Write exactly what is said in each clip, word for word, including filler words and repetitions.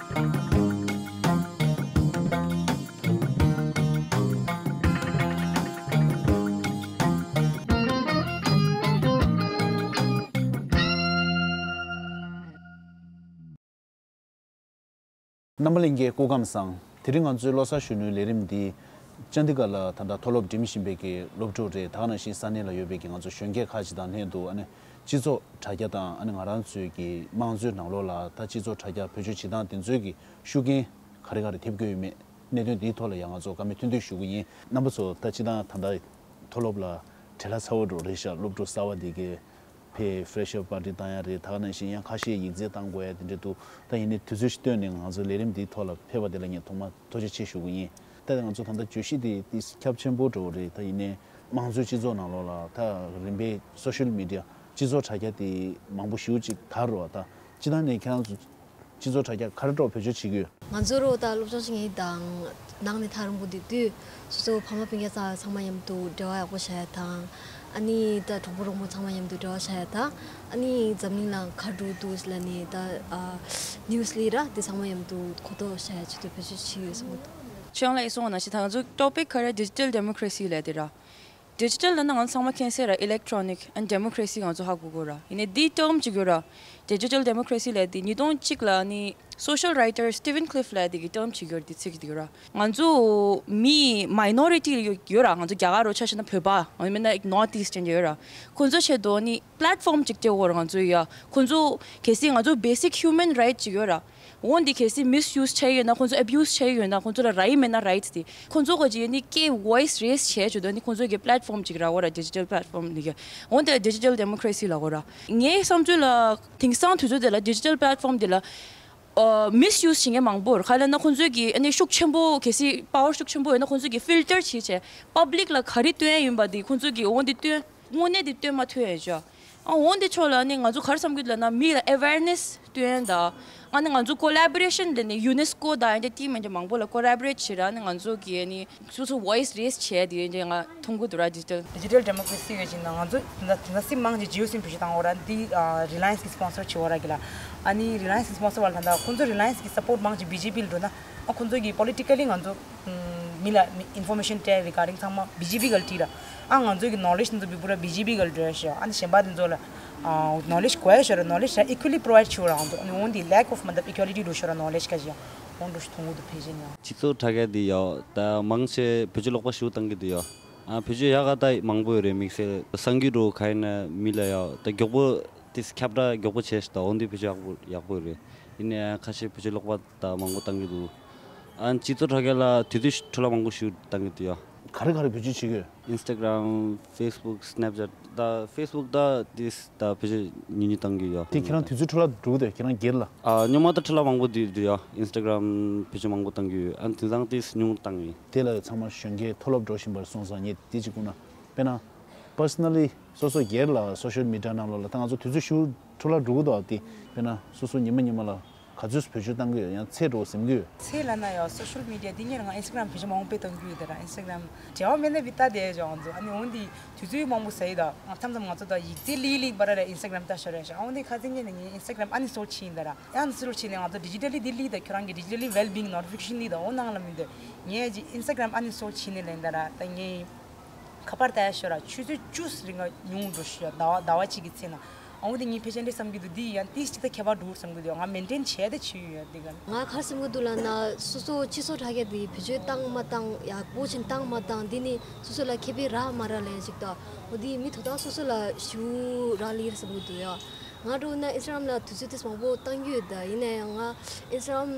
རྣམ་པ་ལྷན་རྒྱས་སྐུ་ཁམས་བཟང་། དེ་རིང་ང་ཚོའི་ལོ་གསར་གཞོན་ནུའི་ལས་རིམ་འདི་ཅན་ཌི་གྷར་ལ་ད་ལྟ་མཐོ་སློབ་འགྲིམ་བཞིན་པའི་གི་སློབ་ཕྲུག་རེད། ད་ག་ནང་བཞིན་ས་གནས་ལ་ཡོད་པའི་གི་ང་ཚོ་གཞོན་སྐྱེས་ཁག་ཅིག་དང་ལྷན་དུ། ཨ་ནི་སྤྱི་ཚོགས་དྲ་རྒྱ་དང་། ཨ་ནི་ང་རང་ཚོའི་གི་དམངས་གཙོའི་ནང་ལོགས་ལ་ད་སྤྱི་ཚོགས་དྲ་རྒྱ་བེད་སྤྱོད་བྱེད་སྟངས་དེ་ཚོའི་གི་ཤུགས་རྐྱེན་ག་རེ་ག་རེ་ཐེབས་ཀྱི་ཡོད་མེད། གནད་དོན་འདིའི་ཐོག་ལ་ཡང་ང་ཚོ་བཀའ་མོལ་ཐུང་ཐུང་ཞུ་གི་ཡིན། རྣམ་པ་ཚོ་ད་སྤྱིར་བཏང་ད་ལྟ་མཐོ་སློབ་ལ་བྲེལ་བ་ཚ་པོ་འགྲོ་རེད་ཤག་སློབ་ཕྲུག་གསར་པ་འདི་གས་ཕེ་ཕེ་རེ་ཤར་པར་ཊི་བཏང་ཡ་རེད། ད་ག་ནང་བཞིན་ཡང་ཁ་ཤས་ཡིག་ཚད་བཏང་དགོས་ཡ་དེ་འདྲ་འདུག་ད་ཡིན་ནའི་དུས་ཚོད་ཞིག་བཏོན་ནས་ང་ཚོ་ལས་རིམ་འདིའི་ཐོག་ལ་ཕེབས་པ་དེ་ལ་ངས་ཐོག་མར་ཐུགས་རྗེ་ཆེ་ཞུ་གི་ཡིན། ད་ང་ཚོ་ད་ལྟ་བརྗོད་གཞི་དེ་དེ་ཁྱབ་ཆེན་པོ་འགྲོ་གི་རེད། ད་ཡིན་ནའི་དམངས་གཙོའི་སྤྱི་ཚོགས་ནང་ལོགས་ལ་ད་རིམ་པས་སོ་ཤལ་མི་ཌི་ཡ་སྤྱི་ཚོགས་དྲ་རྒྱ་དེ་མང་པོ་ཞེ་པོ་ཅིག་དར་རོ། ད་སྤྱིར་བཏང་ནས་ཁྱེད་རང་ཚོ་སྤྱི་ཚོགས་དྲ་རྒྱ་ག་རེ་འདྲ་བེད་སྤྱོད་བྱེད་ཀྱི་ཡོད། ང་ཚོ་རོ་ད་སློབ་སྦྱོང་བྱེད་མཁན་དང་ནང་ནས་ཐག་རིང་པོ་དེ་དུས་སོ་སོ་ཕ་མ་སྤུན་ཀྱག་ཚང་ཚང་མ་མཉམ་དུ་འབྲེལ་བ་ཡག་པོ་བྱ་ཡ་དང་། ཨ་ནི་ད་གྲོགས་པོ་གྲོགས་མོ་ཚང་མ་མཉམ་དུ་འབྲེལ་བ་བྱ་ཡ་དང་། ཨ་ནི་འཛམ་གླིང་ལ་ག་འགྲོ་འདུག་ལ་ནི་ད་ཨ་ནིའུ་སི་ལི་ར་དེ་ཚང་མ་མཉམ་དུ་གོ་རྟོགས་བྱ་ཡ་ཆེད་དུ་བེད་སྤྱོད་བྱེད་ཀྱི་ཡོད་བསམ་གྱི་འདུག་ཁྱེད་རང་ལ་ཡིན་སོང་ན་ཞེ་ཐང་ཚོ་ཊོ་པིག་ག་རེ་ཌི་ཇི་ཊལ་ཌེ་མོ་ཀྲེ་སི་ལབ་དེ་ར། ཌི་ཇི་ཊལ་ལབ་ན་ང་ཚང་མ་མཁྱེན་གསལ་ར། ཨི་ལེག་ཊོ་ནིག་ཨེན་ཌི་ཌེ་མོ་ཀྲེ་སི་ང་ཚོ་ཧ་གོ་གོ་ར། ཡིན་ནའི་འདི་ཊརམ་གཅིག་ཡོད་ར། ཌི་ཇི་ཊལ་ཌེ་མོ་ཀྲེ་སི་ལབ་དེ་ཉིས་སྟོང་གཅིག་ལ་ནི་སོ་ཤལ་རའི་ཊར་སི་ཊི་ཝན་ཀི་ལིཕ་ལབ་དེ་གི་ཊརམ་གཅིག་ཡོད་ར། དེ་ཚིག་གཅིག་ཡོད་ར། ང་ཚོ་མི་མའི་ནོ་རི་ཊི་ཡོད་ར། ང་ཚོ་རྒྱ་གར་རོ་ཆ་བཞག་ན་བོད་པ། ང་ཚོ་མིན་ན་ནོར་ཐི་ཨིསཊ་ཡོད་ར། ཁོང་ཚོ་ཆེད་དུ་ནི་པི་ལེཊ་ཕོམ་གཅིག་སྤྲད་ཡོད་ར། ང་ཚོ་ཡ་ཁོང་ཚོ་གལ་སྲིད་ང་ཚོ་བེ་སིག་ཧིའུ་མན་རའིཊ་གཅིག་ཡོད་ར། འོན་ཏེ་གལ་སྲིད་མིས་ཡུས་བྱས་ཡོད་ན། ཁོང་ཚོ་ཨེ་བིའུ་སི་བྱས་ཡོད་ན། ཁོང་ཚོ་ལ་རའིཊ་མེད་ན་རའིཊ་དེ་ཁོང་ཚོ་ག་ཅིག་ཡོད་ནི་སྐད་ཝོ་ཡིས་རེ་ཡིས་བྱས་བྱས་དོན་ནི་ཁོང་ཚོ་གི་པི་ལེཊ་ཕོམ་ཅིག་རག་གོ་ར། ཌི་ཇི་ཊལ་པི་ལེཊ་ཕོམ་འདི་ག་འོན་ཏེ་ཌི་ཇི་ཊལ་ཌེ་མོ་ཀྲེ་སི་ལབ་གོ་ར། ངའི་བསམ་ཚུལ་ལ་དེང་སང་དུས་ཚོད་དེ་ལ་ཌི་ཇི་ཊལ་པི་ལེཊ་ཕོམ་འདི་ལ་ཨ་མིས་ཡུས་བྱེད་མཁན་མང་པོ་རེད། ག་ལབ་ན་ཁོང་ཚོས་གི་ཨ་ནི་ཤུགས་ཆེན་པོ་གལ་སྲིད་པ་ཝར་ཤུགས་ཆེན་པོ་ཡོད་ན་ཁོང་ཚོས་གི་ཕིལ་ཊར་བྱས་བྱས་པབ་ལིག་ལ་ག་རེ་སྟོན་ཡ་ཡིན་པ་འདི་ཁོང་ཚོས་གི་འོན་ཏེ་སྟོན། དངོས་གནས་དེ་སྟོན་མ་ཐུབ་ཡ་ཅོ། ཨ་འོན་ཏེ་ཆོག་ལ་ནི་ང་ཚོ་ག་རེ་བསམ་གྱི་འདུག་ལབ་ན་མི་ལ་ཨེ་ཝེར་ནེ་སི་སྟོན་ད། ཨ་ནི་ང་ཚོ་ཀོ་ལེ་བོ་རེ་ཤན་ལ་ནི་ཡུ་ནེ་སི་ཀོ་དང་ཡང་ཏི་མན་ཏེ་མང་པོ་ལ་ཀོ་ལེ་བོ་རེ་ཊི་བྱེད་ར། ནི་ང་ཚོ་གི་ནི་སོ་སོ་ཝོ་ཡིས་རེ་ཡིས་བྱས་དེ་ཡང་ང་མཐོང་གི་འདུག་ར། ཌི་ཇི་ཊལ། ཌི་ཇི་ཊལ་ཌེ་མོ་ཀྲེ་སི་ཡོད་ཅིག་ན་ང་ཚོ་ད་ད་སྲིད་མང་ཅིག་ཇིའོ་སིམ་བེད་སྤྱོད་བཏང་འོ་ར། འདི་རི་ལ་ཡན་སི་གི་སི་པོན་སར་བྱེད་འོ་ར་གི་ལ། ཨ་ནི་རི་ལ་ཡན་སི་གི་སི་པོན་སར་བ་ལ་ད་ད་ཁོང་ཚོ་རི་ལ་ཡན་སི་གི་སི་པོར་ཊི་མང་ཅིག་བི་ཇེ་པི་ལ་འགྲོ་ན། ཨ་ཁོང་ཚོ་གི་པོ་ལི་ཊི་ཀ་ལི་ང་ཚོ་མི་ལ་མི་ཨིན་ཕོར་མེ་ཤན་སྤྲད་རི་ག་རིང་ཚང་མ་བི་ཇེ་པི་ག་ལ་ཁྲིད་ར། ཨ་ང་ཚོ་གི་ནོ་ལེཇ་ཚོ་བི་པུ་ར་བི་ཇེ་པི་ག་ལ་འགྲོ་ཡ་ཤག་ཨ་ནི་གཞན་པ་དེ་ཚོ་ལ་ནོ་ལེཇ་དགོས་ཡ་ཤག་ར། ནོ་ལེཇ་ཡ་ཨི་ཀུ་ལི་པོ་རོ་བའིཌ་བྱེད་ར། ཨ་ནི་འོན་ཏེ་ལེག་ཨོཕ་མ་ད་ཨི་ཀུ་ལི་ཊི་འགྲོ་ཤག་ར། ནོ་ལེཇ་ཁ་ཤས་འོན་འགྲོ་ཤག་མཐོང་གི་འདུག་ཕལ་ཆེར་ཡང་། སྤྱི་ཚོགས་དྲ་རྒྱ་འདི་ཡོད་ད་མང་ཆེ་བོད་ཀྱི་ཀློག་པ་ཞེ་པོ་བཏང་གི་འདུག་ཡོད། ཨ་བེད་སྤྱོད་ཡག་ག་ད་མང་པོ་ཡོད་རེད། དམིགས་བསལ་གསར་འགྱུར་འགྲོ་ག་ཡིན་ན་མི་ལ་ཡོད་ད་མགྱོགས་པོ་དེ་ཁྱབ་བསྒྲགས་མགྱོགས་པོ་བྱས་ཤག་ད་འོན་ཏེ་བེད་སྤྱོད་ཡག་པོ་ཡག་པོ་ཡོད་རེད། ཡིན་ནའི་ཁ་ཤས་བེད་སྤྱོད་ཀློག་པ་ད་མང་པོ་བཏང་གི་འདུག་ཨ་སྤྱི་ཚོགས་དྲ་རྒྱ་ལ་དུས་ཚོད་འཕྲོ་བརླག་མང་པོ་ཞིག་བཏང་གི་འདུག་ཡ། ག་རེ་ག་རེ་བེད་སྤྱོད་བྱེད་ཀྱི་ཡོད། ཨིན་སི་ཊ་གྷི་རམ། ཕེ་སི་བུག་སི་ནེབ་ཅེཊ། ད་ཕེ་སི་བུག་ད་དེ་ད་བེད་སྤྱོད་ཉུང་ཉུང་བཏང་གི་ཡོད། དེ་ཁྱེད་རང་དུས་ཚོད་འཕྲོ་བརླག་འགྲོ་གི་འདུག་ཁྱེད་རང་སྒེར་ལ། ཨ་སྔོན་མ་ད་འཕྲོ་བརླག་མང་པོ་འདུག་འདུག་ཡ། ཨིན་སི་ཊ་གྷི་རམ་བེད་སྤྱོད་མང་པོ་བཏང་གི་ཡོད། ཨ་དེང་སང་དེ་ཉུང་བཏང་ཡིན། དེ་ལ་ཚང་མ་གཞོན་སྐྱེས་མཐོ་སློབ་འགྲོ་བཞིན་པར་སོང་ཙང་ངས་དེ་གཅིག་བསྐུར་ན། དཔེར་ན། པར་སོ་ནལ་ལི་སོ་སོ་སྒེར་ལ་སོ་ཤལ་མི་ཌི་ཡ་ནང་ལོགས་ལ་ད་ང་ཚོ་དུས་ཚོད་ཞེ་པོ་འཕྲོ་བརླག་འགྲོ་གི་འདུག་ཨ། དེ་དཔེར་ན་སོ་སོ་ཉི་མ་ཉི་མ་ལ་ག་ཚོད་བེད་སྤྱོད་བཏང་གི་ཡོད། ཡང་ཚད་འགྲོ་ཟིན་གི་ཡོད། ཚད་ལབ་ན་ཡང་སོ་ཤལ་མི་ཌི་ཡ་འདི་ཉིད་ང་ཨིན་སི་ཊ་གྷི་རམ་བེད་སྤྱོད་མང་པོ་བཏང་གི་ཡོད་དེ་ར། ཨིན་སི་ཊ་གྷི་རམ་འབྲེལ་བ་མེད་ན་བི་ལྟ་དེ་ཅོག་ང་ཚོ་ཨ་ནི་འོན་ཏེ་དུས་ཚོད་མང་པོ་ཟ་ཡི་ད། མཚམས་མཚམས་ང་ཚོ་ད་ཡིག་ཚད་ལི་ལི་བ་ར་ར་ཨིན་སི་ཊ་གྷི་རམ་ལྟ་ཤོར་ར་ཤག་འོན་ཏེ་ཁ་སང་ཉིན་ནས་ངས་ཨིན་སི་ཊ་གྷི་རམ་ཨན་ཨིན་སི་ཊོལ་བྱས་ཡིན་ད་ར། ཨན་ཨིན་སི་ཊོལ་བྱས་ནས་ང་ཚོ་ཌི་ཇི་ཊལ་ལི་འདི་ལི་ད་ཁྱོད་རང་གི་ཌི་ཇི་ཊལ་ལི་ཝེལ་བིང་ནོ་ཊི་ཕི་ཀེ་ཤན་ལི་ད་འོ་ནང་ལ་མི་འདོད། ངས་ཅིག་ཨིན་སི་ཊ་གྷི་རམ་ཨན་ཨིན་སི་ཊོལ་བྱས་ནས་ལེན་ད་ར། ད་ངས་ཁ་པར་ལྟ་ཡ་ཤོར་ར་ཆུ་ཚོད་བཅུ་རིང་ང་ཉུང་འགྲོ་ཤོར་ཟླ་བ་ཟླ་བ་གཅིག་གི་ཚེ་ན། འོ་དེ་ངས་ཕལ་ཆེར་འདྲ་བསམ་གྱི་འདུག་འདི་ཡང་ཏིས་ཅིག་ད་ཁྱད་པར་འགྲོ་བསམ་གྱི་འདུག་ང་མེན་ཊེན་བྱས་ཏེ་བྱས་ཡོད་འདི་ག་ལ། ང་ག་རེ་བསམ་གྱི་འདུག་ལབ་ན་སོ་སོ་སྤྱི་ཚོགས་དྲ་རྒྱ་འདི་བེད་སྤྱོད་བཏང་མ་བཏང་ཡག་པོ་ཅིག་བཏང་མ་བཏང་འདི་ནི་སོ་སོ་ལ་ཁེ་ཕན་རག་མ་རག་ལབ་ཡ་ཅིག་ད། འོ་འདི་མི་དོ་བདག་སོ་སོ་ལ་ཞེ་པོ་རག་ལེ་རེད་བསམ་གྱི་འདུག་ཡ། ང་འདྲ་བོ་ན་ཨིན་སི་ཊ་གྷི་རམ་ལ་དུས་ཚོད་ཏིས་མང་པོ་བཏང་གི་ཡོད་ད། ཡིན་ན་ཡང་ང་ཨིན་སི་ཊ་གྷི་རམ་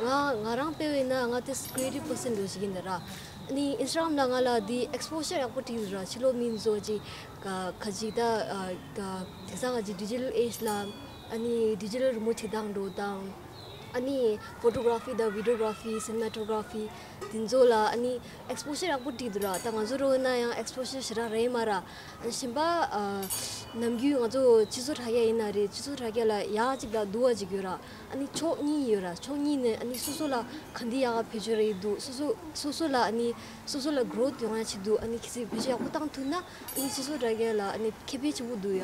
ང་ང་རང་དཔེ་བས་ན་ང་ཏིས་ཀི་རི་ཨེ་ཊིབ་པར་སན་འདྲ་བོ་ཞིག་ཡིན་ད་ར། ཨ་ནི་ཨིན་སི་ཊ་གྷི་རམ་ལ་ང་ལ་འདི་ཨེག་སི་པོ་ཞར་ཡག་པོ་སྤྲད་ཡོད་ར། ཕྱི་ལོགས་མི་ཚོ་ཅིག་ག་ག་ཅིག་ད་ག་དེང་སང་ག་ཅིག་ཌི་ཇི་ཊལ་ཨེ་ཇི་ལ་ཨ་ནི་ཌི་ཇི་ཊལ་རི་མོཊ་བྱེད་སྟངས་འདྲ་བོ་དང་། ཨ་ནི་ཕོ་ཊོ་གྷ་ར་ཕི་དང་བི་ཌི་ཡོ་གྷ་ར་ཕི། སི་ནི་མ་ཊོ་གྷ་ར་ཕི། དེ་ཚོ་ལ་ཨ་ནི་ཨེག་སི་པོ་ཞར་ཡག་པོ་སྤྲད་འདུག་ར། ད་ང་ཚོ་རོ་ན་ཡང་ཨེག་སི་པོ་ཞར་ཞེ་དྲག་རག་མ་ར། གཞན་པ་ཨ་ནམ་རྒྱུན་ང་ཚོ་སྤྱི་ཚོགས་དྲ་རྒྱ་ཡིན་ན་རེད། སྤྱི་ཚོགས་དྲ་རྒྱ་ལ་ཡག་ཅིག་དང་སྡུག་པ་ཅིག་ཡོད་ར། ཨ་ནི་ཕྱོགས་གཉིས་ཡོད་ར། ཕྱོགས་གཉིས་ནས་ཨ་ནི་སོ་སོ་ལ་ག་འདི་ཡག་ག་བེད་སྤྱོད་རེད་འདུག་སོ་སོ་སོ་སོ་ལ་ཨ་ནི་སོ་སོ་ལ་གྷི་རོ་ཐི་ཡོང་ཡ་ཆེད་དུ་ཨ་ནི་གལ་སྲིད་བེད་སྤྱོད་ཡག་པོ་བཏང་ཐུབ་ན་ཨ་ནི་སྤྱི་ཚོགས་དྲ་རྒྱ་ལ་ཨ་ནི་ཁེ་ཕན་ཆེ་པོ་འདུག་ཡ།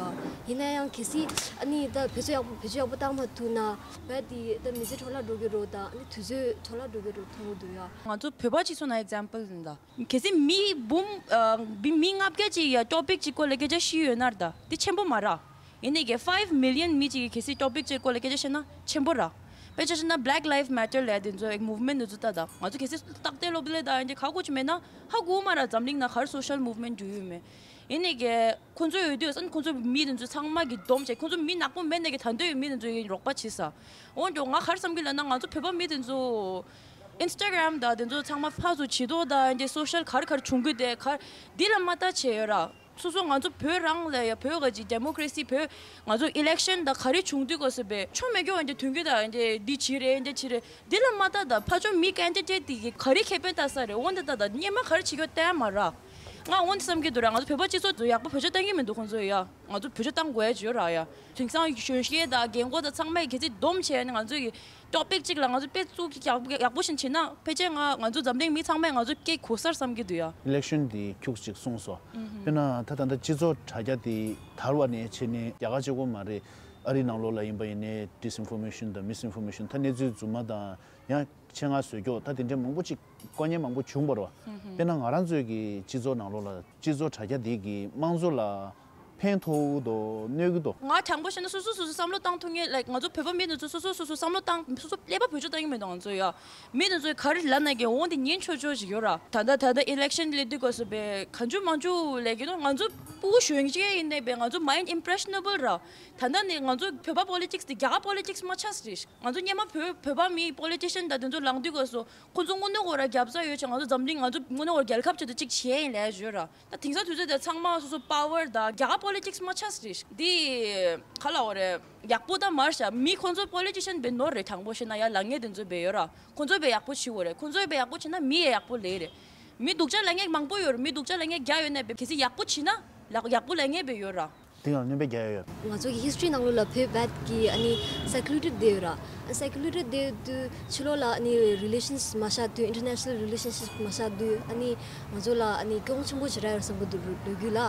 ཡིན་ན་ཡང་གལ་སྲིད་ཨ་ནི་ད་བེད་སྤྱོད་ཡག་པོ་བེད་སྤྱོད་ཡག་པོ་བཏང་མ་ཐུབ་ན་བས་དེ་ད་མི་ཚེ། འཕྲོ་བརླག་འགྲོ་གི་རེད་ད། ཨ་ནི་དུས་ཚོད་འཕྲོ་བརླག་འགྲོ་གི་རེད་མཐོང་གི་འདུག་ཡ། ང་ཚོ་བོད་པ་གཅིག་མཚོན་ན་ཨེག་ཛམ་པལ་ཡིན་ད། གལ་སྲིད་མི་འབུམ་ཨ་མི་མི་ལྔ་བརྒྱ་ཅིག་ཡ་ཊོ་པིག་གཅིག་སྐོར་ལ་སྐད་ཆ་བཤད་ཡོད་ན་རེད་ད། དེ་ཆེན་པོ་མ་རེད། ཡིན་ནའི་གི་ཕའིབ་མི་ལི་ཡན་མི་གཅིག་གིས་གལ་སྲིད་ཊོ་པིག་གཅིག་སྐོར་ལ་སྐད་ཆ་བཤད་ན་ཆེན་པོ་རེད། དཔེ་ཆ་བཤད་ན་Black Lives Matter ལབ་དེ་ཚོ་ཨེག་མུབ་མེན་ཊི་དེ་ཚོ་ལྟ་ད། ང་ཚོ་གལ་སྲིད་ཏག་ཏག་སློབ་ལས་ད་ཡིན་གྱི་ཁག་པོ་ཅིག་མེད་ན་ཧ་གོ་མ་རེད། འཛམ་གླིང་ནང་ག་རེ་སོ་ཤལ་མུབ་མེན་ཊི་འགྲོ་ཡོད་མེད། ཡིན་ནའི་གི་ཁོ་ཚོ་ཡོད་དུས་ཨ་ནི་ཁོ་ཚོ་མི་དེ་ཚོ་ཚང་མ་གི་སྡོམ་བྱས། ཁོ་ཚོ་མི་ནག་པོ་མེད་ནའི་གི་ད་འདོད་ཡོད་མི་དེ་ཚོ་ཡི་རོགས་པ་བྱེད་ས། འོན་ཀྱང་ང་ག་རེ་བསམ་གྱི་ལབ་ན་ང་ཚོ་བོད་པ་མི་དེ་ཚོ་ཨིན་སི་ཊ་གྷ་རམ་ད་དེ་ཚོ་ཚང་མ་ཕར་ཚུར་བྱེད་དོ་ད་འདི་སོ་ཤལ་ག་རེ་ག་རེ་བྱུང་གི་དེ་ག་འདི་ལ་མ་ལྟ་བྱས་ཡོད་ར། སོ་སོ་ང་ཚོ་བོད་རང་ལ་ཡ་བོད་ག་ཅིག་ཌེ་མོ་ཀ་རེ་སི་བོད་ང་ཚོ་ཨི་ལེག་ཤན་ད་ག་རེ་བྱུང་དུས་གོ་སོ་པའི་ཆོ་མེད་སྐྱོ་འདི་མཐུན་གི་ད་འདི་འདི་བྱེད་རེད་འདི་བྱེད་རེད། འདི་ལ་མ་ལྟ་ད་ཕར་ཕྱོགས་མི་ཀན་ཌི་ཌེ་ཊི་དེ་གི་ག་རེ་ཁེ་ཕན་ལྟ་ས་རེད། འོ་འདི་ལྟ་ད་སྙན་མ་ག་རེ་བྱེད་ཀྱོ་བསྟན་མ་ར། ང་འོ་འདི་བསམ་གྱི་འདུག་ར། ང་ཚོ་བོད་པ་སྤྱི་ཚོགས་ཚོ་ཡག་པོ་བེད་སྤྱོད་བཏང་གི་མི་འདུག་ཁོང་ཚོ་ཡ། ང་ཚོ་བེད་སྤྱོད་བཏང་དགོས་ཡ་ཅིག་ཡོད་ར་ཡ། དེང་སང་གཞོན་སྐྱེས་དང་རྒན་གོག་དང་ཚང་མས་གལ་སྲིད་སྡོམ་བྱས་ནས་ང་ཚོ་གི་ཊོ་པིག་གཅིག་ལ་ང་ཚོ་དཔེ་གཙུག་གི་ཡག་པོ་ཡག་པོ་ཞིག་བྱེད་ན་ཕལ་ཆེར་ང་ང་ཚོ་འཛམ་གླིང་མི་ཚང་མས་ང་ཚོ་སྐད་གོ་སར་བསམ་གྱི་འདུག་ཡ། ཨི་ལེག་ཤན་དེ་ཁྱུག་ཅིག་གསུངས་སོ། དཔེར་ན་ད་ད་ལྟ་སྤྱི་ཚོགས་དྲ་རྒྱ་དེ་དར་བ་ནས་བྱས་ནས་རྒྱ་གར་གཅིག་པོ་མ་རེད། ཨ་རིའི་ནང་ལོགས་ལ་ཡིན་པ་ཡིན་ནའི་ཌིས་ཨིན་ཕོར་མེ་ཤན་དང་མིས་ཨིན་ཕོར་མེ་ཤན་ད་གནས་ཚུལ་རྫུན་མ་དང་ཡང་ཆེད་མངགས་བཟོས་ཀྱོག་ད་དེ་འདྲའི་མང་པོ་ཅིག་བཀག་ཉར་མང་པོ་བྱུང་བ་རེད་བ། དཔེར་ན་ང་རང་ཚོའི་གི་སྤྱི་ཚོགས་ནང་ལོགས་ལ་སྤྱི་ཚོགས་དྲ་རྒྱ་དེ་གི་དམངས་གཙོ་ལ་ཕན་ཐོགས་དོ་གནོད་ཀྱི་དོ། ང་དྲང་པོ་བཤད་ན་སོ་སོ་སོ་སོ་བསམ་བློ་བཏང་ཐུབ་མཁན་ལའིཀ་ང་ཚོ་བོད་པ་མི་དེ་ཚོ་སོ་སོ་སོ་སོ་བསམ་བློ་བཏང་སོ་སོ་ཀླད་པ་བེད་སྤྱོད་བཏང་གི་མི་འདུག་ང་ཚོ་ཡ། མི་དེ་ཚོས་ག་རེ་ལབ་ན་གི་འོང་དེ་ཉན་ཆོག་ཆོག་ཞིག་ཡོད་ར། ད་ལྟ་ད་ལྟ་ཨི་ལེག་ཤན་སླེབས་དུས་སྐབས་སུ་བས་གང་བྱུང་མང་བྱུང་ལས་ཀྱི་ནོ། ང་ཚོ་ཕྲུ་གུ་གཞོན་སྐྱེས་ཡིན་ནའི་བས་ང་ཚོ་མ་ཡིན་ཨིམ་པྲེ་ཤ་ན་བལ་ར། ད་ལྟ་ནས་ང་ཚོ་བོད་པ་པོ་ལི་ཊིག་སི་དེ་རྒྱ་གར་པོ་ལི་ཊིག་སི་མ་ཆགས་སྲིད། ང་ཚོ་སྔོན་མ་བོད་བོད་པ་མི་པོ་ལི་ཊི་ཤན་དང་དེ་ཚོ་ལངས་དུས་སྐབས་སུ་ཁོ་ཚོ་དངོས་གནས་ཁོ་ར་རྒྱབ་རྩ་ཡོད་ཅིང་ང་ཚོ་འཛམ་གླིང་ང་ཚོ་དངོས་གནས་ཁོ་ར་རྒྱལ་ཁབ་ཆེད་དུ་གཅིག་བྱས་ཡིན་ལས་ཞུ་ར། ད་དེང་སང་དུས་ཚོད་དེ་ཚང་མ་སོ་སོ་པ་ཝར་དང་རྒྱ་གར་པོ་ལི་ཊིག་སི་མ་ཆགས་སྲིད། འདི་ག་ལ་འོ་རེད། ཡག་པོ་ད་མར་བྱ་མི་ཁོ་ཚོ་པོ་ལི་ཊི་ཤན་བས་ནོར་རེད། དྲང་པོ་བཤད་ན་ཡ་ལ་ངེས་དེ་ཚོ་བས་ཡོད་ར། ཁོ་ཚོ་བས་ཡག་པོ་བྱེད་འོ་རེད། ཁོ་ཚོ་བས་ཡག་པོ་བྱེད་ན་མི་ཡ་ཡག་པོ་ལས་རེད། མི་སྡུག་ཅག་ལ་ངེས་མང་པོ་ཡོད་རེད། མི་སྡུག་ཅག་ལ་ངེས་རྒྱ་ཡོད་ནས་བས་གལ་སྲིད་ཡག་པོ་བྱེད་ན་ལ་ཡག་པོ་ལ་ངེས་བས་ཡོད་ར། དེ་ཡང་སྣོན་པ་རྒྱག་ཡ་ཡོད། ང་ཚོ་གི་ཧི་སི་ཊོ་རི་ནང་ལོགས་ལ་བོད་བད་ཀྱི་ཨ་ནི་སེ་ཀུ་ལར་ཊི་བསྡད་ཡོད་ར། སེ་ཀུ་ལར་ཊི་བསྡད་དུས་ཕྱི་ལོགས་ལ་ཨ་ནི་རི་ལེ་ཤན་སི་མ་བཞག་དུས་ཨིན་ཊར་ནེ་ཤ་ནལ་རི་ལེ་ཤན་སི་མ་བཞག་དུས་ཨ་ནི་ང་ཚོ་ལ་ཨ་ནི་གྱོང་ཆེན་པོ་ཞིག་རག་ཡོད་བསམ་གི་འདུག་ལོ་རྒྱུས་ལ།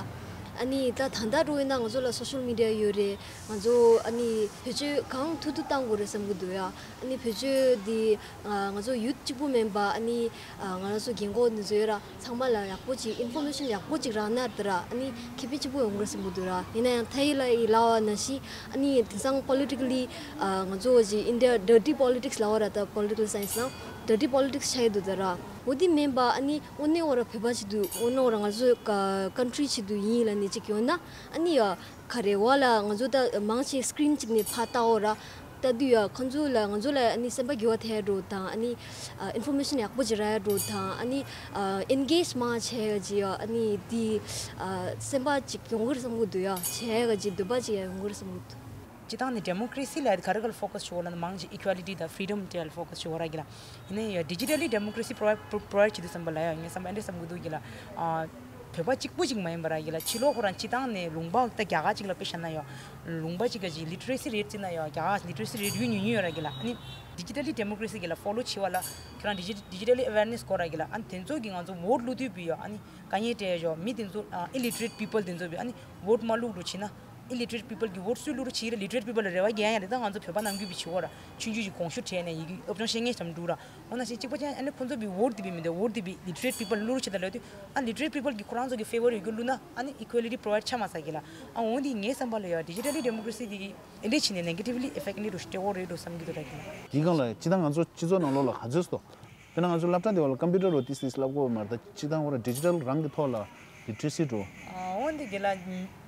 ཨ་ནི་ད་ད་ལྟ་འགྲོ་ཡིན་ན་ང་ཚོ་ལ་སོ་ཤལ་མི་ཌི་ཡ་ཡོད་རེད། ང་ཚོ་ཨ་ནི་བེད་སྤྱོད་གང་ཐུབ་ཐུབ་བཏང་དགོས་རེད་བསམ་གི་འདུག་ཡ། ཨ་ནི་བེད་སྤྱོད་འདི་ང་ཚོ་ཡུཐ་གཅིག་པུ་མིན་པ་ཨ་ནི་ང་རང་ཚོ་རྒན་གོག་འདི་ཚོ་ཡོད་ར། ཚང་མ་ལ་ཡག་པོ་ཅིག་ཨིན་ཕོར་མེ་ཤན་ཡག་པོ་ཅིག་རག་ན་དེ་ར་ཨ་ནི་ཁེ་ཕན་ཆེན་པོ་ཡོང་གི་རེད་བསམ་གི་འདུག་ར། ཡིན་ན་ཡང་ཐ་ཡི་ལ་ཡི་ལ་བ་ན་ཤི་ཨ་ནི་དེང་སང་པོ་ལི་ཊི་ཀ་ལི་ང་ཚོ་ཅིག་ཨིན་ཌི་ཡ་ཌར་ཊི་པོ་ལི་ཊིག་སི་ལ་བ་ར། ད་པོ་ལི་ཊི་ཀལ་སའེན་སི་ནང་ཌར་ཊི་པོ་ལི་ཊིག་སི་ཆགས་ཡོད་འདུག་དེ་ར། འོ་དེ་མིན་པ་ཨ་ནི་དངོས་གནས་འོ་ར་བོད་པ་ཆེད་དུ་དངོས་གནས་འོ་ར་ང་ཚོ་ཀ་ཀན་ཊི་རི་ཆེད་དུ་ཡིན་ལ་ནི་ཅིག་ཡོང་ན་ཨ་ནི་ཡ་ག་རེ་བ་ལ་ང་ཚོ་ད་མང་ཆེ་སི་ཀི་རིན་ཅིག་ནས་ཕར་ལྟ་འོ་ར། ལྟ་དུས་ཡ་ཁོང་ཚོ་ལ་ང་ཚོ་ལ་ཨ་ནི་སེམས་པ་འགྱུར་བ་ཐེབས་འགྲོ་དང་ཨ་ནི་ཨིན་ཕོར་མེ་ཤན་ཡག་པོ་ཅིག་རག་འགྲོ་དང་ཨ་ནི་ཨེན་གེཇ་མང་བྱས་ཡ་ཅིག་ཡ་ཨ་ནི་དེ་སེམས་པ་ཅིག་ཡོང་གི་རེད་བསམ་གི་འདུག་ཡ། བྱས་ཡ་ཅིག་འདོད་པ་ཅིག་ཡ་ཡོང་གི་རེད་བསམ་གི་འདུག་སྤྱིར་བཏང་ནས་ཌེ་མོ་ཀ་རེ་སི་ལ་ག་རེ་ག་ལ་ཕོ་ཁ་སི་བྱེད་འོ་ལ་ན་མང་ཆེ་ཨི་ཀུ་ཨེ་ལི་ཊི་དང་ཕི་རི་ཌམ་དེ་ལ་ཕོ་ཁ་སི་བྱེད་འོ་ར་གི་ལ། ཡིན་ན་ཡང་ཌི་ཇི་ཊལ་ལི་ཌེ་མོ་ཀ་རེ་སི་པོ་རོ་ཝའི་ཌི་པོ་རོ་ཝའི་ཌི་བྱེད་དུས་ཙམ་པ་ལ་ཡང་ངས་བསམ་པ་འདྲ་བསམ་གི་འདུག་གི་ལ། ཨ་བོད་པ་གཅིག་པུ་གཅིག་མ་ཡིན་པ་ར་གི་ལ། ཕྱི་ལོགས་ཁོ་རང་སྤྱིར་བཏང་ནས་ལུང་པ་ད་རྒྱ་གར་གཅིག་ལ་དཔེ་བཞག་ན་ཡང་ལུང་པ་གཅིག་ག་ཅིག་ལི་ཊི་རེ་སི་རེ་ཊི་བརྩིས་ན་ཡང་རྒྱ་གར་ལི་ཊི་རེ་སི་རེ་ཊི་ཡུན་ཉུང་ཉུང་ཡོད་ར་གི་ལ། ཨ་ནི་ཌི་ཇི་ཊལ་ལི་ཌེ་མོ་ཀ་རེ་སི་གི་ལ་ཕོ་ལོ་བྱེད་པ་ལ་ཁྱོད་རང་ཌི་ཇི་ཌི་ཇི་ཊལ་ལི་ཨ་ཝེར་ནེ་སི་དགོས་ར་གི་ལ། ཨ་ནི་དེ་ཚོ་གི་ང་ཚོ་ཝོ་ཊི་བླུག་དུས་བི་ཡོ་ཨ་ནི་དཀའ་ངལ་འཕྲད་ཡོད། མི་དེ་ཚོ་ཨི་ལི་ཊི་རེ་ཊི་པི་པལ་དེ་ཚོ་བི་ཨ་ནི་ཝོ་ཊི་མ་བླུག་འགྲོ་བྱེད་ན། ཨི་ལི་ཊི་རེ་ཊི་པི་པལ་གྱི་ཝོ་ཊི་སུས་བླུག་རོགས་བྱེད་རེད། ལི་ཊི་རེ་ཊི་པི་པལ་ལ་རེ་བ་རྒྱག་ཡ་རེད། ད་ང་ཚོ་བོད་པ་ནང་ཁུལ་བི་བྱེད་འོ་ར། ཆུང་ཆུང་ཞིག་གོང་ཞུ་བྲལ་ནས་ཡི་གེ་ཨོབ་ཤན་ཤེས་མཁན་ཞིག་འདུག་ར། འོ་ན་ཞིག་གཅིག་པ་ཅན་ཨ་ནི་ཁོ་ཚོ་བི་ཝོ་ཊི་དེ་བི་མི་འདུག་ཝོ་ཊི་དེ་བི་ལི་ཊི་རེ་ཊི་པི་པལ་བླུག་རོགས་བྱེད་ད་ལབ་དུས་ཨ་ལི་ཊི་རེ་ཊི་པི་པལ་གྱི་ཁོ་རང་ཚོ་གི་ཕེ་ཝར་ཡོད་རྒྱུ་བླུག་ན་ཨ་ནི་ཨི་ཀུ་ཨེ་ལི་ཊི་པོ་རོ་ཝའི་ཌི་ཆགས་མ་ཚར་གི་ལ། ཨ་འོ་འདི་ངའི་བསམ་པ་ལ་ཡ་ཌི་ཇི་ཊལ་ལི་ཌེ་མོ་ཀ་རེ་སི་དེ་གི་ཨེ་འདྲས་བྱས་ནས་ནེ་གེ་ཊིབ་ལི་ཨི་ཕེག་ཊི་འདྲས་འགྲོ་སྤྲད་འོ་རེད་འགྲོ་བསམ་གི་འདུག་ར་གི་ལ། དེའི་སྒང་ལ་སྤྱིར་བཏང་ང་ཚོ་སྤྱི་ཚོགས་ནང་ལོགས་ལ་ག་ཚོད་སོ། དཔེར་ན་ང་ཚོ་སློབ་གྲྭ་དེ་བ་ལ་ཀམ་པུ་ཊར་རོ་ཏིས་ཏིས་བསླབ་དགོས་མ་རེད། ད་སྤྱིར་བཏང་ཁོ་ར་ཌི་ཇི་ཊལ་རང་གི་ཐོག་ལ་ལི་ཊི་རེ་སི་འགྲོ། འོན་ཏེ་དེ་ལ་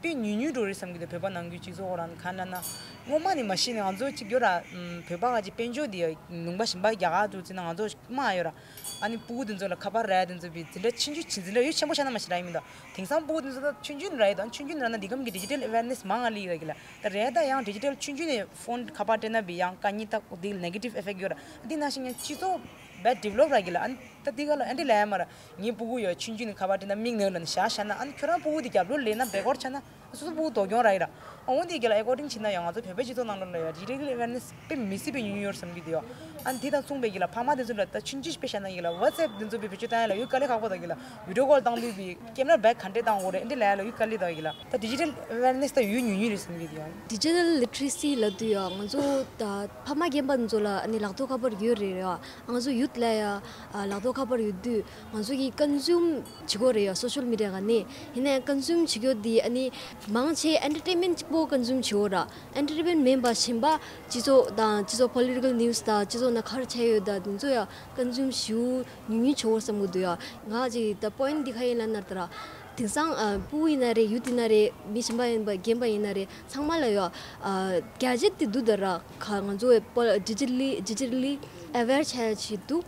དཔེ་ཉུང་ཉུང་འགྲོ་རེད་བསམ་གྱི་འདུག་བོད་པ་ནང་ཁུལ་སྤྱི་ཚོགས་ཁོ་རང་ག་ན་ན་སྔོན་མ་ནས་མ་ཤེས་ནས་ང་ཚོ་གཅིག་ཡོད་ར། བོད་པ་ག་ཅིག་དཔལ་འབྱོར་དེ་ལུང་པ་གཞན་པ་རྒྱ་གར་དུ་བརྩིས་ན་ང་ཚོ་དམའ་ཡོད་ར། ཨ་ནི་ཕྲུ་གུ་དེ་ཚོ་ལ་ཁ་པར་རག་དེ་ཚོ་བི་འཛིན་གྲྭ་ཆུང་ཆུང་བྱིན་འཛིན་གྲྭ་ཡོད་ཆེན་པོ་ཤ་ན་མ་ཤེས་ར་ཡིན་མི་འདུག་དེང་སང་ཕྲུ་གུ་དེ་ཚོ་ད་ཆུང་ཆུང་ར་ཡོད་དང་ཆུང་ཆུང་ར་ན་འདི་གམ་གི་ཌི་ཇི་ཊལ་ཨེ་ཝེར་ནེ་སི་མང་ང་ལི་ཡོད་ར་གི་ལ། ད་རེད་ད་ཡང་ཌི་ཇི་ཊལ་ཆུང་ཆུང་ནས་ཕོན་ཁ་པར་སྤྲད་ན་བི་ཡང་དཀའ་ངལ་ད་འདི་ནེ་གེ་ཊིབ་ཨི་ཕེག་ཊི་ཡོད་ར། འདི་ནང་བཞིན་ཡང་སྤྱི་ཚོགས་བེད་ཌི་ཝེ་ལོབ་ར་གི་ལ། ཨ་ནི་ད་འདི་ག་ལ་ཨ་འདྲི་ལ་ཡ་མ་ར་ངའི་ཕྲུ་གུ་ཡོད་ཆུང་ཆུང་ནས་ཁ་པར་སྤྲད་ན་མིག་ནང་ལ་ནི་ཤ་ཤ་ན། ཨ་ནི་ཁྱོད་རང་ཕྲུ་གུ་དེ་རྒྱབ་ལོགས་ལེན་ན་བེ་གོར་ཆ་ན་སོ་སོ་ཕྲུ་གུ་དོ་གྱོང་ར་ཡི་ར། འོན་ཏེ་གི་ལ་according བྱས་ན་ཡང་ང་ཚོ་བོད་པའི་སྤྱི་ཚོགས་ནང་ལོགས་ལ་ཡང་digital awareness དཔེ་མི་སྲིད་པའི་ཉུང་ཉུང་ཡོད་བསམ་གྱི་འདུག་ཡ། ཨ་འདི་དང་མཚུངས་པའི་གི་ལ་ཕ་མ་དེ་ཚོ་ལ་ད་ཆུང་ཆུང་དཔེ་བཤད་ན་གི་ལ་WhatsApp དེ་ཚོ་དཔེ་བེད་སྤྱོད་བཏང་ཡ་ལ་ཡུལ་དཀའ་ལས་ཁག་པོ་དང་གི་ལ་video call བཏང་དུས་པའི་camera back ག་འདྲས་བཏང་དགོས་རེད། འདི་ལ་ཡ་ལ་ཡུལ་དཀའ་ལས་དང་གི་ལ་ད་digital awareness ད་ཡུལ་ཉུང་ཉུང་རེད་བསམ་གྱི་འདུག་ཡ། Digital literacy ལབ་དུས་ཡ་ང་ཚོ་ད་ཕ་མ་རྒན་པ་ཚོ་ལ་ཨ་ནི་ལག་ཐོགས་ཁ་པར་ཡོད་རེད་ཡ། ང་ཚོ་youth ལ་ཡ་ཨ་ལག་ཐོགས་ཁ་པར་ཡོད་དུས་ང་ཚོ་གི་consume བྱེད་དགོས་རེད་ཡ། social media ག་ནས་ཡིན་ན་ཡང་consume བྱེད་རྒྱུ་དེ་ཨ་ནི་མང་ཆེ་entertainment གཅིག་པོ་consume བྱེད་དགོས་ར། entertainment མིན་པ་གཞན་པ་སྤྱི་ཚོགས་དང་སྤྱི་ཚོགས་political news དང་སྤྱི་ཚོགས་ནང་ག་རེ་བྱས་ཡོད་ད་དེ་ཚོ་ཡ་consume ཞུ་ཉུང་ཉུང་བྱེད་དགོས་བསམ་གི་འདུག་ཡ། ང་ཅིག་ད་point འདི་ག་ཡིན་ལབ་ན་ད་ར། དེང་སང་ཨ་སྤུ་གུ་ཡིན་ན་རེད། youth ཡིན་ན་རེད། མི་གཞན་པ་ཡིན་པ་རྒན་པ་ཡིན་ན་རེད། ཚང་མ་ལ་ཡོད་ཨ་gadget དེ་འདུག་ད་ར། ཁ་ང་ཚོ་བོད་པ་digitally digitally aware བྱས་ཆེད་དུ་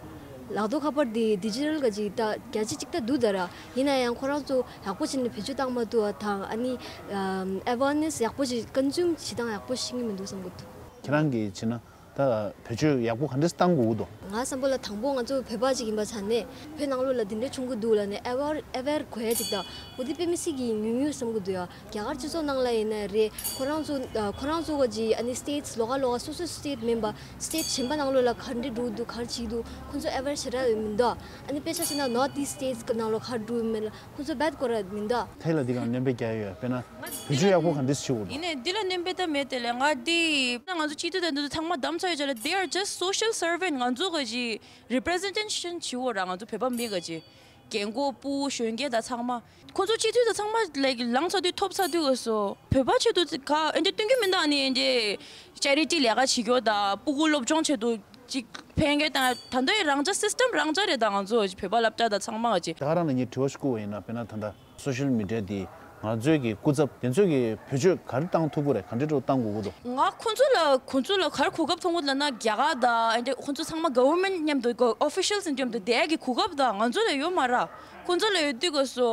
ལག་ཐོགས་ཁ་པར་དེ་digital ག་ཅིག་ད་gadget ཅིག་ད་འདུག་ད་ར། ཡིན་ན་ཡང་ཁོ་རང་ཚོ་ཡག་པོ་བྱས་ནས་བེད་སྤྱོད་བཏང་མ་ཐུབ་པ་དང་ཨ་ནི་ཨམ་awareness ཡག་པོ་ཞིག་consume བྱེད་སྟངས་ཡག་པོ་ཤེས་ཀྱི་མི་འདུག་བསམ་གི་འདུག་ཁྱེད་རང་གིས་བྱས་ན། ད་བེད་སྤྱོད་ཡག་པོ་ག་འདྲས་བཏང་དགོས་ཀྱི་འདུག་ང་བསམ་པ་ལ་དང་པོ་ང་ཚོ་བོད་པ་ཅིག་ཡིན་པ་ཆ་ནས་བོད་ནང་ལོགས་ལ་འདི་འདྲ་བྱུང་གི་འདུག་ལབ་ནས་aware aware དགོས་ཡ་ཅིག་དང་འོ་དེ་དཔེ་མི་སྲིད་ཀྱི་ཉུང་ཉུང་བསམ་གི་འདུག་ཡ། རྒྱ་གར་སྤྱི་ཚོགས་ནང་ལ་ཡིན་ན་རེད། ཁོ་རང་ཚོ་ཨ་ཁོ་རང་ཚོ་ག་ཅིག་ཨ་ནི་states ལོགས་ཀ་ལོགས་ཀ་སོ་སོའི་state མིན་པ་state གཞན་པ་ནང་ལོགས་ལ་ག་འདྲས་འགྲོ་གི་འདུག་ག་རེ་བྱེད་ཀྱི་འདུག་ཁོ་ཚོ་aware ཞེ་དྲག་ཡོད་མི་འདུག་ཨ་ནི་དཔེ་ཆ་བཞག་ན་north east states གི་ནང་ལོགས་ག་རེ་འགྲོ་ཡོད་མེད་ལ་ཁོ་ཚོ་རྦད་དགོས་ར་མི་འདུག་དེ་ལ་འདི་ག་འདྲས་པའི་རྒྱ་ཡོད་དཔེར་ན་བེད་སྤྱོད་ཡག་པོ་ག་འདྲས་བྱེད་དགོས་འདུག་ཡིན་ནའི་འདི་ལ་སྣོན་པ་ད་མེད་དེ་ལས་ང་འདི་ང་ཚོ་སྤྱི་འཐུས་དང་འདི་ཚོ་ཚང་མ་བདམས་ཚར་ཡོད་ཅག་ལ་they are just social servant ང་ཚོ་ག་ཅིག་representation བྱེད་འོ་ར། ང་ཚོ་བོད་པ་མི་ག་ཅིག་རྒན་གོག་སྤུ་གུ་གཞོན་སྐྱེས་དང་ཚང་མ་ཁོ་ཚོ་སྤྱི་འཐུས་དང་ཚང་མ་ལ་ལངས་ཚར་དུས་ཐོབ་ཚར་དུས་ག་སོ་བོད་པ་ཆེད་དུ་ག་ཨེ་འདྲ་སྟོན་གྱི་མི་འདུག་ཨ་ནི་ཨེ་འདྲ་charity ལས་ཀ་བྱེད་རྒྱུ་དང་སྤུ་གུ་སློབ་སྦྱོང་ཆེད་དུ་ཅིག་ཕན་མཁན་དང་ད་ལྟའི་རང་ཅག་system རང་ཅག་རེད། ད་ང་ཚོ་བོད་པ་སློབ་གྲྭ་དང་ཚང་མ་ག་ཅིག་ད་ག་རང་ལ་ངས་དྲི་བ་ཞིག་བསྐུར་བ་ཡིན་ན་དཔེར་ན་ད་ལྟ་social media འདི་ང་ཚོའི་གི་སྐུ་ཚབ་དེ་ཚོས་གི་བེད་སྤྱོད་ག་རེ་བཏང་ཐུབ་ཀྱི་རེད། ག་འདྲ་འདྲ་བཏང་དགོས་ཀྱི་འདུག་ང་ཁོང་ཚོ་ལ་ཁོང་ཚོ་ལ་ག་རེ་གོ་སྐབས་ཐོབ་ཀྱི་འདུག་ལབ་ན་རྒྱ་གར་དང་ཨ་འདྲ་ཁོང་ཚོ་ཚང་མ་government མཉམ་དུ་officials མཉམ་དུ་བསྡད་ཀྱི་གོ་སྐབས་དང་ང་ཚོ་ལ་ཡོད་མ་རེད། ཁོང་ཚོ་ལ་ཡོད་དུས་ག་སོ་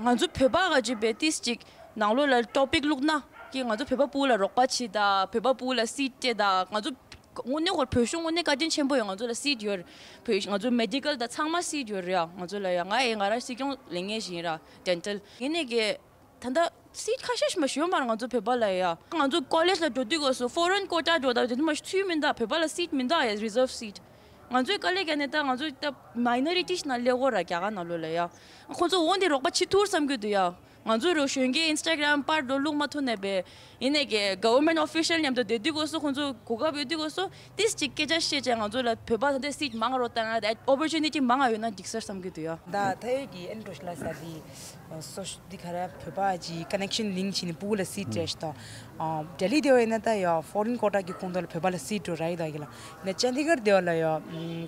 ང་ཚོ་བོད་པ་ག་ཅིག་བས་ཏིས་ཅིག་ནང་ལོགས་ལ་topic བླུགས་ན་ཀྱི་ང་ཚོ་བོད་པ་སྤུ་གུ་ལ་རོགས་པ་བྱེད་དང་བོད་པ་སྤུ་གུ་ལ་seat སྤྲད་དང་ང་ཚོ་དངོས་གནས་ཁོར་བོད་གཞུང་དངོས་གནས་བཀའ་དྲིན་ཆེན་པོ་ཡོད། ང་ཚོ་ལ་seat ཡོད་རེད། བོད་ང་ཚོ་medical དང་ཚང་མ་seat ཡོད་རེད་ཡ། ང་ཚོ་ལ་ཡ་ང་ཡི་ང་རང་སྲིད་སྐྱོང་ལས་ངན་ཞིག་ཡིན་ར་dental ཡིན་ནས་ཀྱི་ད་ལྟ་seat ཁ་ཤས་ཤིག་མ་ཞུ་མར་ང་ཚོ་བོད་པ་ལ་ཡ། ང་ཚོ་college ལ་འགྲོ་དུས་ག་སོ་foreign quota འགྲོ་ད་དེ་མ་ཚུལ་མིན་ད་བོད་པ་ལ་seat མིན་ད་ཡ་reserve seat ང་ཚོའི་དཀའ་ལས་བརྒྱབ་ནས་ད་ང་ཚོ་ད་minority ཞིག་ན་སླེབས་ཡོད་ར་རྒྱ་གར་ནང་ལོགས་ལ་ཡ། ཁོང་ཚོ་འོ་འདི་རོགས་པ་བྱེད་ཐུབ་བསམ་གྱི་འདུག་ཡ། ང་ཚོ་རུ་གཞོན་སྐྱེས་Instagram པར་འགྲོ་བླུགས་མ་ཐུབ་ནས་པས། ཡིན་ནས་ཀྱི་government official མཉམ་དུ་བསྡད་དུས་གོ་སོ་ཁོང་ཚོ་གོ་སྐབས་ཡོད་དུས་གོ་སོ་ཏིས་ཅིག་སྐད་ཆ་བཤད་བྱས་ང་ཚོ་ལ་བོད་པ་ད་ལྟ་seat མང་རོ་བཏང་ཡ་ད་opportunity མང་ཡོད་ན་འགྲིག་ས་བསམ་གྱི་འདུག་ཡ། ད་ད་ཡོད་ཀྱི་ཨན་ཀྲོ་ཤ་ལ་ས་དེ་སོ་འདི་ག་ར་བོད་པ་ཅིག་connection link བྱས་ནས་སྤུ་གུ་ལ་seat སྤྲད་ཤི་ད། ལྡི་ལི་དེ་བ་ཡིན་ན་ད་ཡ་foreign quota གི་ཁོངས་གཏོགས་ལ་བོད་པ་ལ་seat འགྲོ་ར་ཡི་ད་གི་ལ། ན་ཅན་དི་གར་དེ་བ་ལ་ཡ་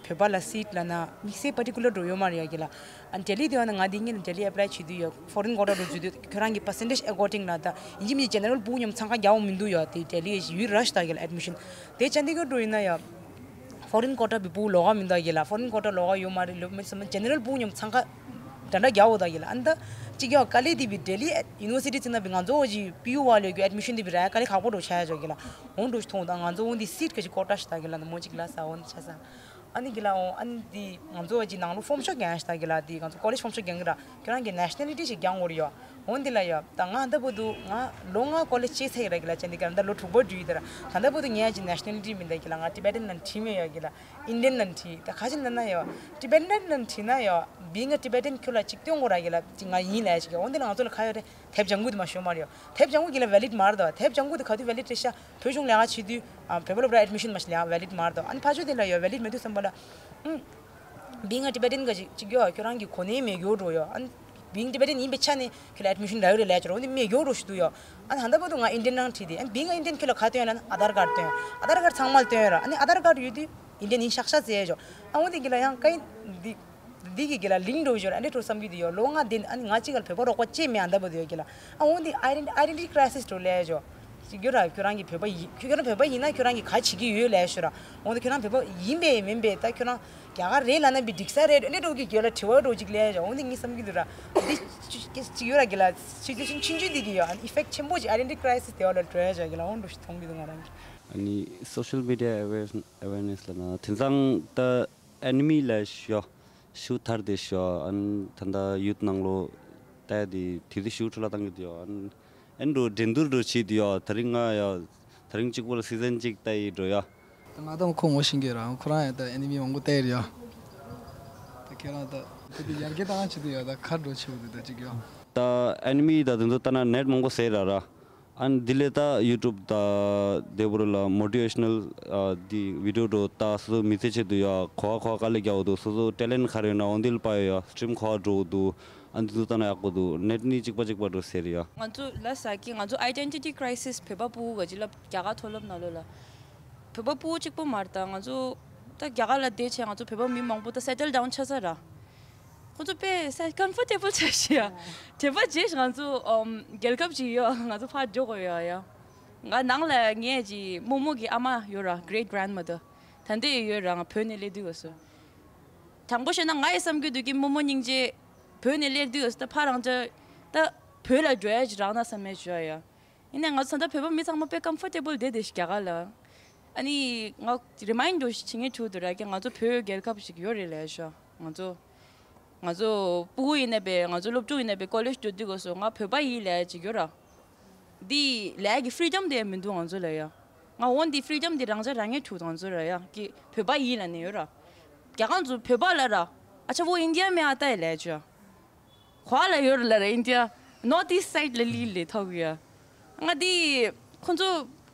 བོད་པ་ལ་seat ལ་ན་དམིགས་བསལ་particular འགྲོ་ཡོད་མ་རེད་ཡ་གི་ལ། ཨ་ལྡི་ལི་དེ་བ་ན་ང་དེ་ངས་ལྡི་ལི་apply བྱེད་དུས་ཡ་foreign quota འགྲོ་བྱེད་དུས་ཁྱོད་རང་གི་percentage according ལ་ད་ཡིན་གཅིག་མིན་གཅིག་general སྤུ་གུ་མཉམ་འཚང་ཁ་རྒྱག་འོང་མི་འདུག་ཡ། དེ་ལྡི་ལི་ཡི་ཡུལ་ར་ཤི་ད་གི་ལ་admission དེ་ཅན་དི་གར་འགྲོ་ཡིན་ན་ཡ། foreign quota བི་སྤུ་གུ་ལོགས་ཀ་མི་འདུག་གི་ལ། foreign quota ལོགས་ཀ་ཡོད་མ་རེད་ལོ་མི་སམ་general སྤུ་གུ་མཉམ་འཚང་ཁ་འདྲ་འདྲ་རྒྱག་འོ་ད་གི་ལ། ཨ་ནི་ད་གཅིག་ཡ་དཀའ་ལས་དེ་བི་ལྡི་ལི་university ཚིག་ན་བི་ང་ཚོ་འོ་ཅི་པི་ཡུ་བ་ལོས་གི་admission དེ་བི་ར་དཀའ་ལས་ཁག་པོ་འགྲོ་ཆ་ཡ་ཅོ་གི་ལ། འོང་འགྲོ་ཞིག་མཐོང་ད་ང་ཚོ་འོང་དེ་seat ག་ཅིག་quota ཤི་ད་གི་ལ་ན་མོ་ཅིག་ལ་ས་འོང་ཆ་ས། ཨ་ནི་གི་ལ་འོང་ཨ་ནི་དེ་ང་ཚོ་འོ་ཅི་ནང་ལོ་form ཤོག་རྒྱང་ཤི་ད་གི་ལ། དེ་ང་ཚོ་college form ཤོག་རྒྱང་གི་ར་ཁྱོད་རང་གི་nationality ཞིག་རྒྱང་འོ་རེད་ཡ། འོན་ཏེ་ལ་ཡ། ད་ང་ད་བུ་དུ་ང་ལོ་ལྔ་ཀོ་ལེཇ་བྱས་ཚར་ཡི་ར་གི་ལ། ཅན་དི་གར་ད་ལོ་དྲུག་པ་འགྲོ་ཡི་ད་ར། ད་ད་བུ་དུ་ངའི་ཅི་nationality མི་འདུག་གི་ལ། ང་Tibetan ནང་བྲིས་མེད་ཡ་གི་ལ། Indian ནང་བྲིས་ད་ཁ་ཅིག་ལ་ན་ཡ། Tibetan ནང་བྲིས་ན་ཡ། being a Tibetan ཁྱོད་ལ་ཅིག་སྟོན་དགོས་ར་གི་ལ། ཅི་ང་ཡིན་ལ་ཡ་ཅིག་འོན་ཏེ་ལ་ང་ཚོ་ལ་ཁ་ཡོད་རེད། དེབ་ལྗང་གུ་དེ་མ་ཤོད་མ་རེད་ཡ། དེབ་ལྗང་གུ་གི་ལ་valid མ་རེད་ད། དེབ་ལྗང་གུ་དེ་ག་དུས་valid རེད་ཤག་བོད་གཞུང་ལས་ཀ་བྱེད་དུས་བོད་པ་སློབ་གྲྭ་admission མ་ཤི་ལ་valid མ་རེད་ད། ཨ་ནི་ཕ་ཆོས་དེ་ལ་ཡ་valid མེད་དུས་བསམ་པ་ལ། Being a Tibetan ག་ཅིག་ཅིག་ཡོད་ཁྱོད་རང་གི་གོ་གནས་མེད་རྒྱུ་འགྲོ་ཡོད། ཨ་ནི་being Tibetan ཡིན་པའི་ཆ་ནས་ཁྱོད་ལ་admission རག་རེད་ལས་ཅོ་རོ་འདི་མེད་རྒྱུ་འགྲོ་ཞུ་དུ་ཡོད། ཨ་ནི་ཧ་ད་པོ་དུ་ང་Indian རང་བྲིས་ཏེ་ཨ་being a Indian ཁྱོད་ལ་ག་སྟོན་ཡོད་ལ་ཨ་དྷར་ཀར་སྟོན་ཡོད། ཨ་དྷར་ཀར་ཚང་མ་ལ་སྟོན་ཡོད་ར། ཨ་ནི་ཨ་དྷར་ཀར་ཡོད་དུས་Indian ཡིན་ཤག་ཤག་ཟེར་ཡོད་ཅོ། ཨ་འོ་འདི་གི་ལ་ཡང་ཀ་ཡིན་འདི་འདི་གི་གི་ལ་link འགྲོ་ཞོར་ཨ་འདྲེ་འགྲོ་བསམ་གི་དུ་ཡོད། ལོ་ལྔ་འདི་ཨ་ནི་ང་གཅིག་ག་ལ་བོད་པ་རོགས་པ་ཅེས་མེད་ཨ་ད་པོ་དུ་ཡོད་གི་ལ། ཨ་འོ་འདི་identity identity crisis འགྲོ་ལས་ཅོ། ཅིག་ཡོད་ར་ཁྱོད་རང་གི་བོད་པ་ཡིན་ཁྱོད་རང་བོད་པ་ཡིན་ན་ཁྱོད་རང་གི་ག་བྱེད་ཀྱི་ཡོད་ལས་ཤོད་ར། འོ་ན་ཁྱོད་རང་བོད་པ་ཡིན་པས་མིན་པས་ད་ཁྱོད་རང་རྒྱ་གར་རེད་ལབ་ན་བི་འགྲིག་ས་རེད་ཨ་འདྲེ་འགྲོ་གི་གི་ལ་དྲི་བ་འགྲོ་ཅིག་ལས་ཅོ། འོ་འདི་ངས་བསམ་གི་འདུག་ར། འདི་ཅིག་ཡོད་ར་གི་ལ་ཆུ་ཆུ་ཆུ་ཆུ་འདི་གི་ཡོད་ཨ་ནི་effect ཆེན་པོ་ཅིག་identity crisis དེ་བ་ལ་འགྲོ་ཡ་ཅོ་གི་ལ་འོ་འགྲོ་ཞིག་མཐོང་གི་འདུག་ང་རང་གི། ཨ་ནི་social media awareness ལ་ན་དེང་སང་ད་enemy ལ་ཤོ་ཤུ་ཐར་དེ་ཤོ་ཨ་ནི་ད་ད་youth ནང་ལོ་ད་དེ་དེ་དེ་ཤུ་ཁྲུ་ལ་བཏང་གི་འདུག་ཨ་ནི། ཨན་འགྲོ་འགྲན་བསྡུར་འགྲོ་བྱེད་དུ་ཡོད། ད་རིང་ང་ཡ་ད་རིང་གཅིག་པོ་ལ་སི་ཛན་གཅིག་ལྟ་ཡི་འགྲོ་ཡ། ད་ང་དང་ཁོ་ངོ་ཤེས་ཀྱི་ར། ཁོ་རང་ཡང་ད་ཨེ་ནི་མི་མང་པོ་ལྟ་ཡི་ར་ཡ། ད་ཁྱེད་རང་ད་ཁོ་དེ་ཡར་རྒྱས་བཏང་བྱེད་དུ་ཡ། ད་ཁར་འགྲོ་ཆེ་བོ་དེ་ད་གཅིག་ཡ། ད་ཨེ་ནི་མི་ད་དེ་ཚོ་ལྟ་ན་ནེཊ་མང་པོ་ཟེར་ར་ར། ཨན་དེ་ལས་ད་ཡུ་ཊུབ་ད་དེ་བོ་ལ་མོ་ཊི་ཝེ་ཤ་ནལ་དེ་བི་ཌི་ཡོ་འགྲོ་ད་སོ་སོ་མི་ཚེ་ཆེད་དུ་ཡ། གོ་བ་གོ་བ་དཀའ་ལས་རྒྱག་འོ་དུ། སོ་སོ་ཊེ་ལེན་ག་རེ་ཡོད་ན་འོ་འདི་ལ་པ་ཡོད་ཡ། སི་ཊི་རིམ་གོ་བ་འགྲོ་འོ་དུ། ཨ་འདི་ཚོ་ལྟ་ན་ཡག་པོ་འདུག་ནེཊ་ནི་གཅིག་པ་གཅིག་པ་འགྲོ་ཟེར་ཡ། ང་ཚོ་ལ་ས་ཀི་ང་ཚོ་ཨའི་ཌེན་ཊི་ཊི་ཀ་རའི་སིས་བོད་པ་ཕྲུ་གུ་ག་ཅི་ལབ། རྒྱ་གར་མཐོ་སློབ་ནང་ལོགས་ལ་བོད་པ་ཕྲུ་གུ་གཅིག་པོ་མ་རེད། ད་ང་ཚོ་ད་རྒྱ་གར་ལ་བསྡད་བྱས་ང་ཚོ་བོད་པ་མི་མང་པོ་ད་སེ་ཊལ་ཌའུན་ཆགས་ཚར་ར། ཁོ་ཚོ་དཔེ་ས་ཀམ་ཕོར་ཊེ་བལ་ཆགས་ཤག་ཡ། དྲན་པ་བརྗེད་ང་ཚོ་ཨམ་རྒྱལ་ཁབ་ཅིག་ཡོད། ང་ཚོ་ཕར་འགྲོ་དགོས་ཡོད་ཡ། ང་ནང་ལ་ངའི་ཅི་རྨོ་མོ་གི་ཨ་མ་ཡོད་ར། གྷི་རེཊ་གྷི་རེན་མ་དར་ད་འདི་ཡོད་ར། ང་བོད་ནས་སླེབས་དུས་སྐབས་སུ། དྲང་པོ་བཤད་ན་ང་ཡི་བསམ་རྒྱུ་འདུག་གི་རྨོ་མོ་སྙིང་རྗེ་བོད་ནས་སླེབས་དུས་སྐབས་སུ་ད་ཕར་རང་ཅག་ད་བོད་ལ་འགྲོ་ཡ་ཅིག་རག་ན་བསམ་མེད་བྱོས་ཡ། ཡིན་ནའི་ང་ཚོ་ད་ལྟ་བོད་པ་མི་ཚང་མ་དཔེ་ཀམ་ཕོར་ཊེ་བལ་བསྡད་བསྡད་ཤག་རྒྱ་གར་ལ། ཨ་ནི་ང་རི་མའིན་ཌར་ཞིག་བྱེད་མཁན་ཐུག་འདུག་ར། ཀྱེ་ང་ཚོ་བོད་རྒྱལ་ཁབ་ཞིག་ཡོད་རེད་ལབ་ཤག་ང་ཚོ་ང་ཚོ་ཕྲུ་གུ་ཡིན་ནའི་བས། ང་ཚོ་སློབ་ཕྲུག་ཡིན་ནའི་བས། ཀོ་ལེཇ་འགྲོ་དུས་སྐབས་སུ་ང་བོད་པ་ཡིན་ལབ་ཡ་ཅིག་ཡོད་ར། འདི་ལབ་ཡ་གི་ཕི་རི་ཌམ་དེ་མི་འདུག་ང་ཚོ་ལ་ཡ། ང་འོ་འདི་ཕི་རི་ཌམ་དེ་རང་ཅག་རང་ཉིད་ཐུག་ང་ཚོ་ལ་ཡ། ཀྱེ་བོད་པ་ཡིན་ལབ་ནས་ཡོད་ར། རྒྱ་གར་ཚོ་བོད་པ་ལབ་ར། ཨ་ཆ་བོ་ཨིན་ཌི་ཡ་མེ་ཨ་ཏཱ་ཡེ་ལབ་ཅོ། ག་པར་ལ་ཡོད་རེད་ལབ་ར། ཨིན་ཌི་ཡ་ནོར་ཐི་ཨིསྟ་སའིཌ་ལ་ལི་ལི་ཐོག་ཡ། ང་འདི་ཁོ་ཚོ་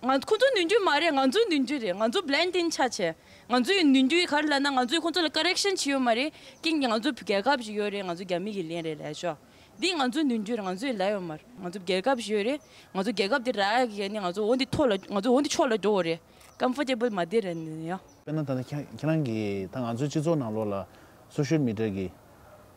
ང་ཁོ་ཚོ་ནུས་རྒྱུ་མ་རེད། ང་ཚོ་ནུས་རྒྱུ་རེད། ང་ཚོ་བྷི་ལེན་ཌི་ཨིན་ཆགས་བྱས། ང་ཚོའི་ནུས་རྒྱུ་ག་རེ་ལབ་ན་ང་ཚོས་ཁོ་ཚོ་ལ་ཀ་རེག་ཤན་བྱེད་ཡོད་མ་རེད། རྐྱེན་གྱིས་ང་ཚོ་རྒྱལ་ཁབ་ཞིག་ཡོད་རེད། ང་ཚོ་རྒྱ་མི་གི་ལན་རེད་ལབ་ཤོག་འདི་ང་ཚོའི་ནུས་རྒྱུ་རེད། ང་ཚོས་ལབ་ཡོད་མ་རེད། ང་ཚོ་རྒྱལ་ཁབ་ཞིག་ཡོད་རེད། ང་ཚོ་རྒྱལ་ཁབ་འདི་རག་ཡ་གི་ནི་ང་ཚོ་འོ་འདི་ཐོག་ལ་ང་ཚོ་འོ་འདི་ཕྱོགས་ལ་འགྲོ་དགོས་རེད། ཀམ་ཕོར་ཊེ་བལ་མ་བསྡད་རེད་ནི་ཡ། དཔེར་ན་ད་ལྟ་ཁྱེད་ཁྱེད་རང་གིས་ད་ང་ཚོའི་སྤྱི་ཚོགས་ནང་ལོགས་ལ་སོ་ཤལ་མི་ཌི་ཡ་གི་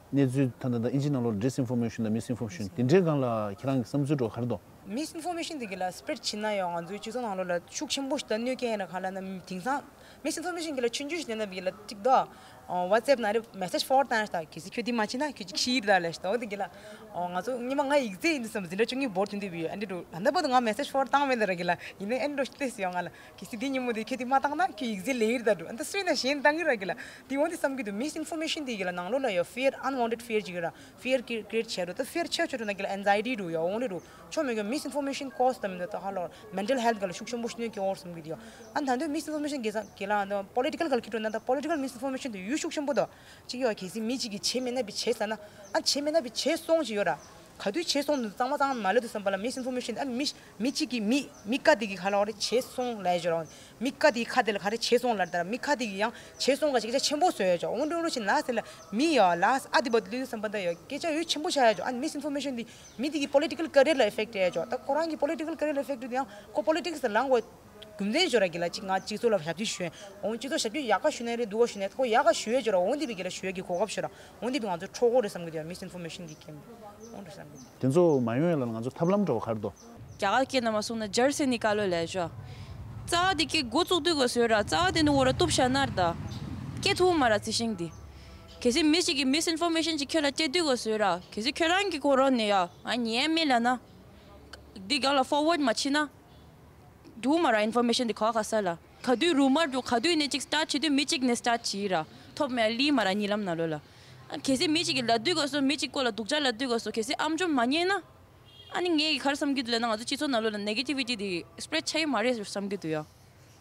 གནས་ཚུལ་ད་ད་ད་ཨིན་ཇི་ནང་ལོགས་ལ་ཌིསི་ཨིན་ཕོར་མེ་ཤན་དང་མིསི་ཨིན་ཕོར་མེ་ཤན་དེ་འདྲའི་སྒང་ལ་ཁྱེད་རང་གི་བསམ་ཚུལ་འདྲ་ག་རེ་འདུག་མིསི་ཨིན་ཕོར་མེ་ཤན་དེ་གི་ལ་སི་པི་རེཌ་བྱེད་ན་ཡང་ང་ཚོའི་སྤྱི་ཚོགས་ནང་ལོགས་ལ་ཤུགས་ཆེན་པོ་ཞིག་ད་གནོད་སྐྱེལ་ཡ་ན་ག་ལབ་ན་དེང་སང་མིསི་ཨིན་ཕོར་མེ་ཤན་གི་ལ་ཆུང་ཆུང་ཞིག་ནས་ན་བི་གི་ལ་ཏིག་ཏོག་ཝ་ཊི་སི་ཨེབ་ནང་རེ་མེ་སེཇ་ཕོར་ཝར་ཌི་བཏང་ཡ་ཞིག་ད་གལ་སྲིད་ཁྱོད་དེ་མ་བྱེད་ན་ཁྱོད་ཅིག་ཤི་ཡིར་ད་ལབ་ཞིག་ད་འོ་དེ་གི་ལ་ཨོ་ང་ཚོ་ཉི་མ་ང་ཡིག་ཚད་ཡིན་དུས་སམ་འཛིན་གྲྭ་བཅུ་གཉིས་བོར་ཐོན་དུས་བི་ཡོད་ཨ་འདྲི་འགྲོ་ད་ལྟ་བར་དུ་ང་མེ་སེཇ་ཕོར་ཝར་ཌི་བཏང་མེད་ད་ར་གི་ལ་ཡིན་ནའི་ཨ་འདྲི་འགྲོ་ཞིག་ལྟོས་སི་ཡོང་ང་ལ། གལ་སྲིད་འདི་ཉིན་མོ་དེ་ཁྱོད་དེ་མ་བཏང་ན་ཁྱོད་ཡིག་ཚད་ལེ་ཡིར་ད་འགྲོ་ཨ་ད་སུས་ན་གཞན་བཏང་གི་ར་གི་ལ། དེ་འོ་འདི་བསམ་གི་འདུག་མིསི་ཨིན་ཕོར་མེ་ཤན་དེ་གི་ལ་ནང་ལོགས་ལ་ཡོད་ཕི་ཡར་ཨན་ཝོན་ཊེཌ་ཕི་ཡར་ཅིག་ཡོད་ར། ཕི་ཡར་ཀི་ཀི་རི་ཨེཊ་བྱས་འགྲོ་ད་ཕི་ཡར་ཆེ་ཆེ་འགྲོ་ན་གི་ལ་ཨེན་ཛའི་ཊི་འགྲོ་ཡ་འོ་འདི་འགྲོ་ཆོ་མེད་གི་མིསི་ཨིན་ཕོར་མེ་ཤན་ཀོ་སི་ད་མི་འདུག་ད་ཧ་ལོ་མེན་ཊལ་ཧེལ་ཐི་ག་ལ་ཤུགས་ཆེན་པོ་ཤུགས་གནོད་སྐྱེལ་འོར་བསམ་གི་འདུག་ཨ་ད་འདི་མིསི་ཨིན་ཕོར་མེ་ཤན་གི་ས་གི་ལ་ཨ་ད་པོ་ལི་ཊི་ཀལ་ག་ལ་ཁྱེར་འགྲོ་ན་ད་པོ་ལི་ཊི་ཀལ་མིསི་ཨིན་ཕོར་མེ་ཤན་དེ་ཡུལ་ཤུགས་ཆེན་པོ་འདུག་ཅིག་ཡོད་གལ་སྲིད་མི་གཅིག་གིས་བྱས་མེད་ན་བི་བྱས་ཟེར་ན་ཨ་བྱས་མེད་ན་བི་བྱས་སོང་ཅིག་ཡོད་ར། ག་དུས་བྱས་སོང་འདུག་གཙང་མ་གཙང་མ་ལབ་དུས་ཙམ་པ་ལ་མིསི་ཨིན་ཕོར་མེ་ཤན་ཨ་མི་མི་གཅིག་གིས་མི་མི་ཀ་དེ་གི་ཁ་ལ་འོ་རེ་བྱས་སོང་ལབ་ཡ་ཅིག་ཡོད་ར། མི་ཀ་དེའི་ཁ་དེ་ལ་ག་རེ་བྱས་སོང་ལབ་ད་ར་མི་ཀ་དེ་གི་ཡང་བྱས་སོང་ག་ཅིག་སྐད་ཆ་ཆེན་པོ་བཟོ་ཡ་ཅིག་འོ་འདྲ་འོ་འདྲ་ཞིག་ལ་ཟེར་ལ་མི་ཡ་ལ་ཨ་དེ་བ་དེ་ལུས་དུས་ཙམ་པ་ད་ཡ་སྐད་ཆ་ཡོད་ཆེན་པོ་ཆགས་ཡ་ཅིག་ཨ་མིསི་ཨིན་ཕོར་མེ་ཤན་དེ་མི་དེ་གི་པོ་ལི་ཊི་ཀལ་ཀེ་རི་ཡར་ལ་ཨེ་ཕེག་ཊི་ཡ་ཅིག་ད་ཁོ་རང་གི་པོ་ལི་ཊི་ཀལ་ཀེ་རི་ཡར་ལ་ཨེ་ཕེག་ཊི་ཡོད་དུས་ཡང་ཁོ་པོ་ལི་ཊིག་སི་ལ་ལངས་དགོས། རྒྱུ་མཚན་ཞོར་ར་གི་ལ་ཅིག་ང་སྤྱི་ཚོགས་ལ་ཞབས་ཕྱི་ཞུ་ཡ། འོ་སྤྱི་ཚོགས་ཞབས་ཕྱི་ཡག་ག་ཞུ་ན་རེད་སྡུག་ག་ཞུ་ན་ཁོ་ཡག་ག་ཞུ་ཡ་ཅོ་ར། འོ་འདི་བི་གི་ལ་ཞུ་ཡ་གི་གོ་སྐབས་ཤོར་ར། འོ་འདི་བི་ང་ཚོ་འཕྲོག་གོ་རེད་བསམ་གི་འདུག་ཡ། མིས་ཨིན་ཕོར་མེ་ཤན་འདི་སྐྱེམ་འོ་འདྲ་བསམ་གི་འདུག་དེ་ཚོ་མ་ཡོང་ཡ་ལ་ང་ཚོ་ཐབས་ལམ་འདྲ་བོ་ག་རེ་འདུག་རྒྱ་གར་སྐད་ནང་མ་སོང་ན་ཇར་སེ་ནི་ཀ་ལོ་ལས་ཅོ། རྩ་བ་འདི་སྐད་འགོ་བཙུགས་དུས་གོ་སོས་ར། རྩ་བ་འདི་ནི་འོ་ར་གཏུབ་བཞག་ན་ར་ད། སྐད་ཐུབ་མ་ར་རྩི་ཤིང་འདི། གལ་སྲིད་མི་ཞིག་གིས་མིས་ཨིན་ཕོར་མེ་ཤན་ཅིག་ཁྱོད་ལ་སྤྲད་དུས་གོ་སོས་ར། གལ་སྲིད་ཁྱོད་རང་གི་ཁོ་རང་ནས་ཡ་ཨ་ཉན་མེད་ལ་ན། འདི་སྒང་ལ་ཕོར་ཝར་ཌི་མ་བྱེད་ན། འགྲོ་མ་ར་ཨིན་ཕོར་མེ་ཤན་འདི་ག་བ་ག་ས་ལ། ག་དུས་རུ་མར་འགྲོ་ག་དུས་ནས་ཅིག་སི་ཊར་ཊི་བྱེད་དུས་མི་གཅིག་ནས་སི་ཊར་ཊི་བྱེད་ར། ཐོབ་མེད་ལི་མ་ར་གཉིད་ལམ་ནང་ལོགས་ལ། ཨ་གལ་སྲིད་མི་གཅིག་གིས་ལབ་དུས་གོ་སོ་མི་གཅིག་སྐོར་ལ་སྡུག་ཅག་ལབ་དུས་གོ་སོ་གལ་སྲིད་ཨམ་ཅོག་མ་ཉན་ན། ཨ་ནི་ངས་ག་རེ་བསམ་གྱི་འདུག་ལབ་ན་ང་ཚོ་སྤྱི་ཚོགས་ནང་ལོགས་ལ་ནེ་གེ་ཊི་བི་ཊི་འདི་སི་པི་རེཌ་བྱ་ཡི་མ་རེད་བསམ་གྱི་འདུག་ཡ།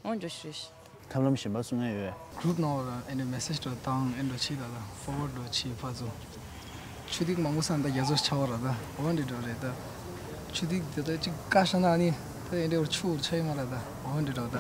འོ་འགྲོ་ཤེས། ཐབས་ལམ་གཞན་པ་གསུང་ཡ་ཡོད། གུ་རུབ་ནང་ལ་ཨེ་འདྲ་མེ་སེཇ་འདྲ་བཏང་ཨེ་འདྲ་བྱེད་ད་ད་ཕོར་ཝར་ཌི་འདྲ་བྱེད་ཕར་ཚུར། ཆུ་ཐིགས་མང་པོ་ས་ད་རྒྱ་མཚོ་ཆགས་པ་ར་ད་འོ་འདྲ་འདྲ་རེད་ད། ཆུ་ཐིགས་དེ་ད་ཅིག་བཀག་ཤ་ན་ཨ་ནི་ད་ཨེ་འདྲ་བར་ཆུ་བོར་ཆགས་ཡི་མ་ར་ད་འོ་འདྲ་འདྲ་ད།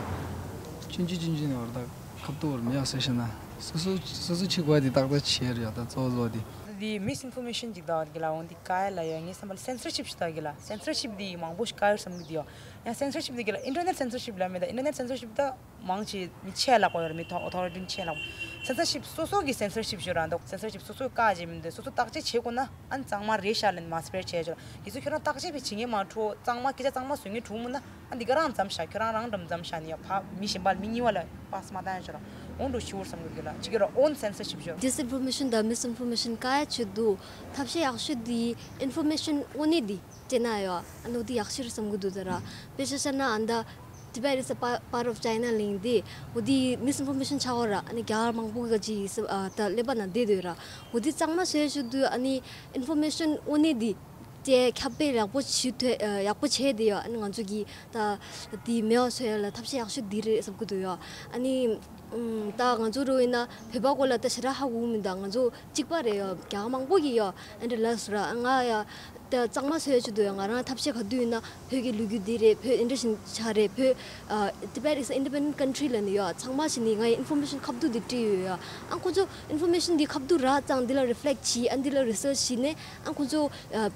ཆུང་ཆུང་ཆུང་ཆུང་ནས་བར་ད་ཁབ་ཏུ་བར་མི་ཡག་ཟེར་ཤ་ན་སོ་སོ་སོ་སོ་ཆུ་གོ་ཡ་དེ་ཏག་ཏག་བྱེད་རེད་ད་གཙོ་བོ་གཙོ་བོ་དེ། འདི་མིས་ཨིན་ཕོར་མེ་ཤན་ཅིག་ད་གི་ལ་འོ་འདི་བཀག་ཡ་ལ་ཡ་ངའི་བསམ་པ་ལ་སེན་སར་ཤིབ་ཞིག་ད་གི་ལ་སེན་སར་ཤིབ་འདི་མང་པོ་ཞིག་བཀག་ཡོད་བསམ་གི་འདུག་ཡ། ཡང་སེན་སར་ཤིབ་འདི་གི་ལ་ཨིན་ཊར་ནེཊ་སེན་སར་ཤིབ་ལ་མེད་ད་ཨིན་ཊར་ནེཊ་སེན་སར་ཤིབ་ད། མང་ཆེ་མི་ཆེ་ལག་པ་ཡོད་རེད། མི་ཐོག་ཨོ་ཐོ་རི་ཊི་ཆེ་ལག་པ། སེན་སར་ཤིབ་སོ་སོ་གི་སེན་སར་ཤིབ་ཞུ་ར་འདུག་སེན་སར་ཤིབ་སོ་སོས་བཀག་བྱས་མི་འདུག་སོ་སོ་བརྟག་དཔྱད་བྱེད་དགོས་ན་ཨ་ནི་གཙང་མ་རེད་ཤག་ལབ་ནས་མ་སྤེལ་བྱས་ཆོག་ར། གལ་སྲིད་ཁྱོད་རང་བརྟག་དཔྱད་བྱེད་མཁན་མ་འགྲོ་གཙང་མ་སྐད་ཆ་གཙང་མ་བཟོ་མཁན་འགྲོ་མུ་ན་ཨ་འདི་ག་རང་མཚམས་བཞག་ཁྱོད་རང་རང་འགྲམ་མཚམས་བཞག་ནས་ཡ་ཕ་མི་གཞན་པ་ལ་མི་གཉིས་པ་ལ་པཱ་སི་མ་བཏང་ཡ་ཆོག་ར། འོང་འགྲོ་ཤི་བོར་བསམ་གི་གི་ལ་ཅི་གི་ར་ཨོན་སེན་སར་ཤིབ་ཞུ་ར། ཌིས་ཨིན་ཕོར་མེ་ཤན་དང་མིས་ཨིན་ཕོར་མེ་ཤན་བཀག་ཡ་ཆེད་དུ་ཐབས་ཤེས་ཡག་ཤོས་དེ་ཨིན་ཕོར་མེ་ཤན་དངོས་གནས་དེ། དེ་ན་ཡོད། ཨ་ནུ་དེ་ཡག་ཤོས་རེད་བསམ་གི་འདུག་ད་ར། དཔེ་ཆ་བཤད་ན་ཨ་ད། Tibet is a pa- part of China ལིང་དེ། འོ་དེ་མིས་ཨིན་ཕོར་མེ་ཤན་ཆགས་ཡོད་ར། ཨ་ནི་རྒྱ་གར་མང་པོ་གི་ཅི་ཡིས་ཨ་ད་ཀླད་པ་ན་བསྡད་འདུག་ར། འོ་དེ་གཙང་མ་བཟོས་ཞུ་དུས་ཨ་ནི་ཨིན་ཕོར་མེ་ཤན་དངོས་གནས་དེ། དེ་ཁྱབ་སྤེལ་ཡག་པོ་བྱེད་ཐུབ་ཡག་པོ་བྱས་དེ་ཡོད། ཨ་ནི་ང་ཚོ་གི་ད་དེ་མེད་པ་བཟོ་ཡ་ལ་ཐབས་ཤེས་ཡག་ཤོས་འདི་རེད་བསམ་གི་འདུག་ཡོད། ཨ་ནི་ད་ང་ཚོ་རུ་ཡིན་ན་བོད་པ་སྐོར་ལ་ད་ཞེ་དྲག་ཧ་གོ་གི་མི་འདུག་ང་ཚོ་གཅིག་པ་རེད་ཡོད། རྒྱ་གར་མང་པོ་གི་ཡོད། ཨ་འདྲ་ལ་སུ་ར་ང་ཡ་ད་གཙང་མ་བཟོ་ཡ་ཆེད་དུ་ཡོད། ང་རང་ཐབས་ཤེས་ག་དུས་ཡིན་ན་བོད་ཀྱི་ལོ་རྒྱུས་འདི་རེད། བོད་འདི་འདྲ་ཞིག་ཆགས་རེད། བོད་Tibet is an independent country ལབ་ནི་ཡོད། ཚང་མ་ཞིག་ནི་ང་ཡི་ཨིན་ཕོར་མེ་ཤན་ཁ་བསྡུ་འདི་བྲིས་ཡོད་ཡོད། ཨ་ཁོ་ཚོ་ཨིན་ཕོར་མེ་ཤན་འདི་ཁ་བསྡུ་རག་ཙང་འདི་ལ་རི་ཕི་ལེག་བྱས། ཨ་འདི་ལ་རི་སར་ཆ་བྱས་ནས་ཨ་ཁོ་ཚོ་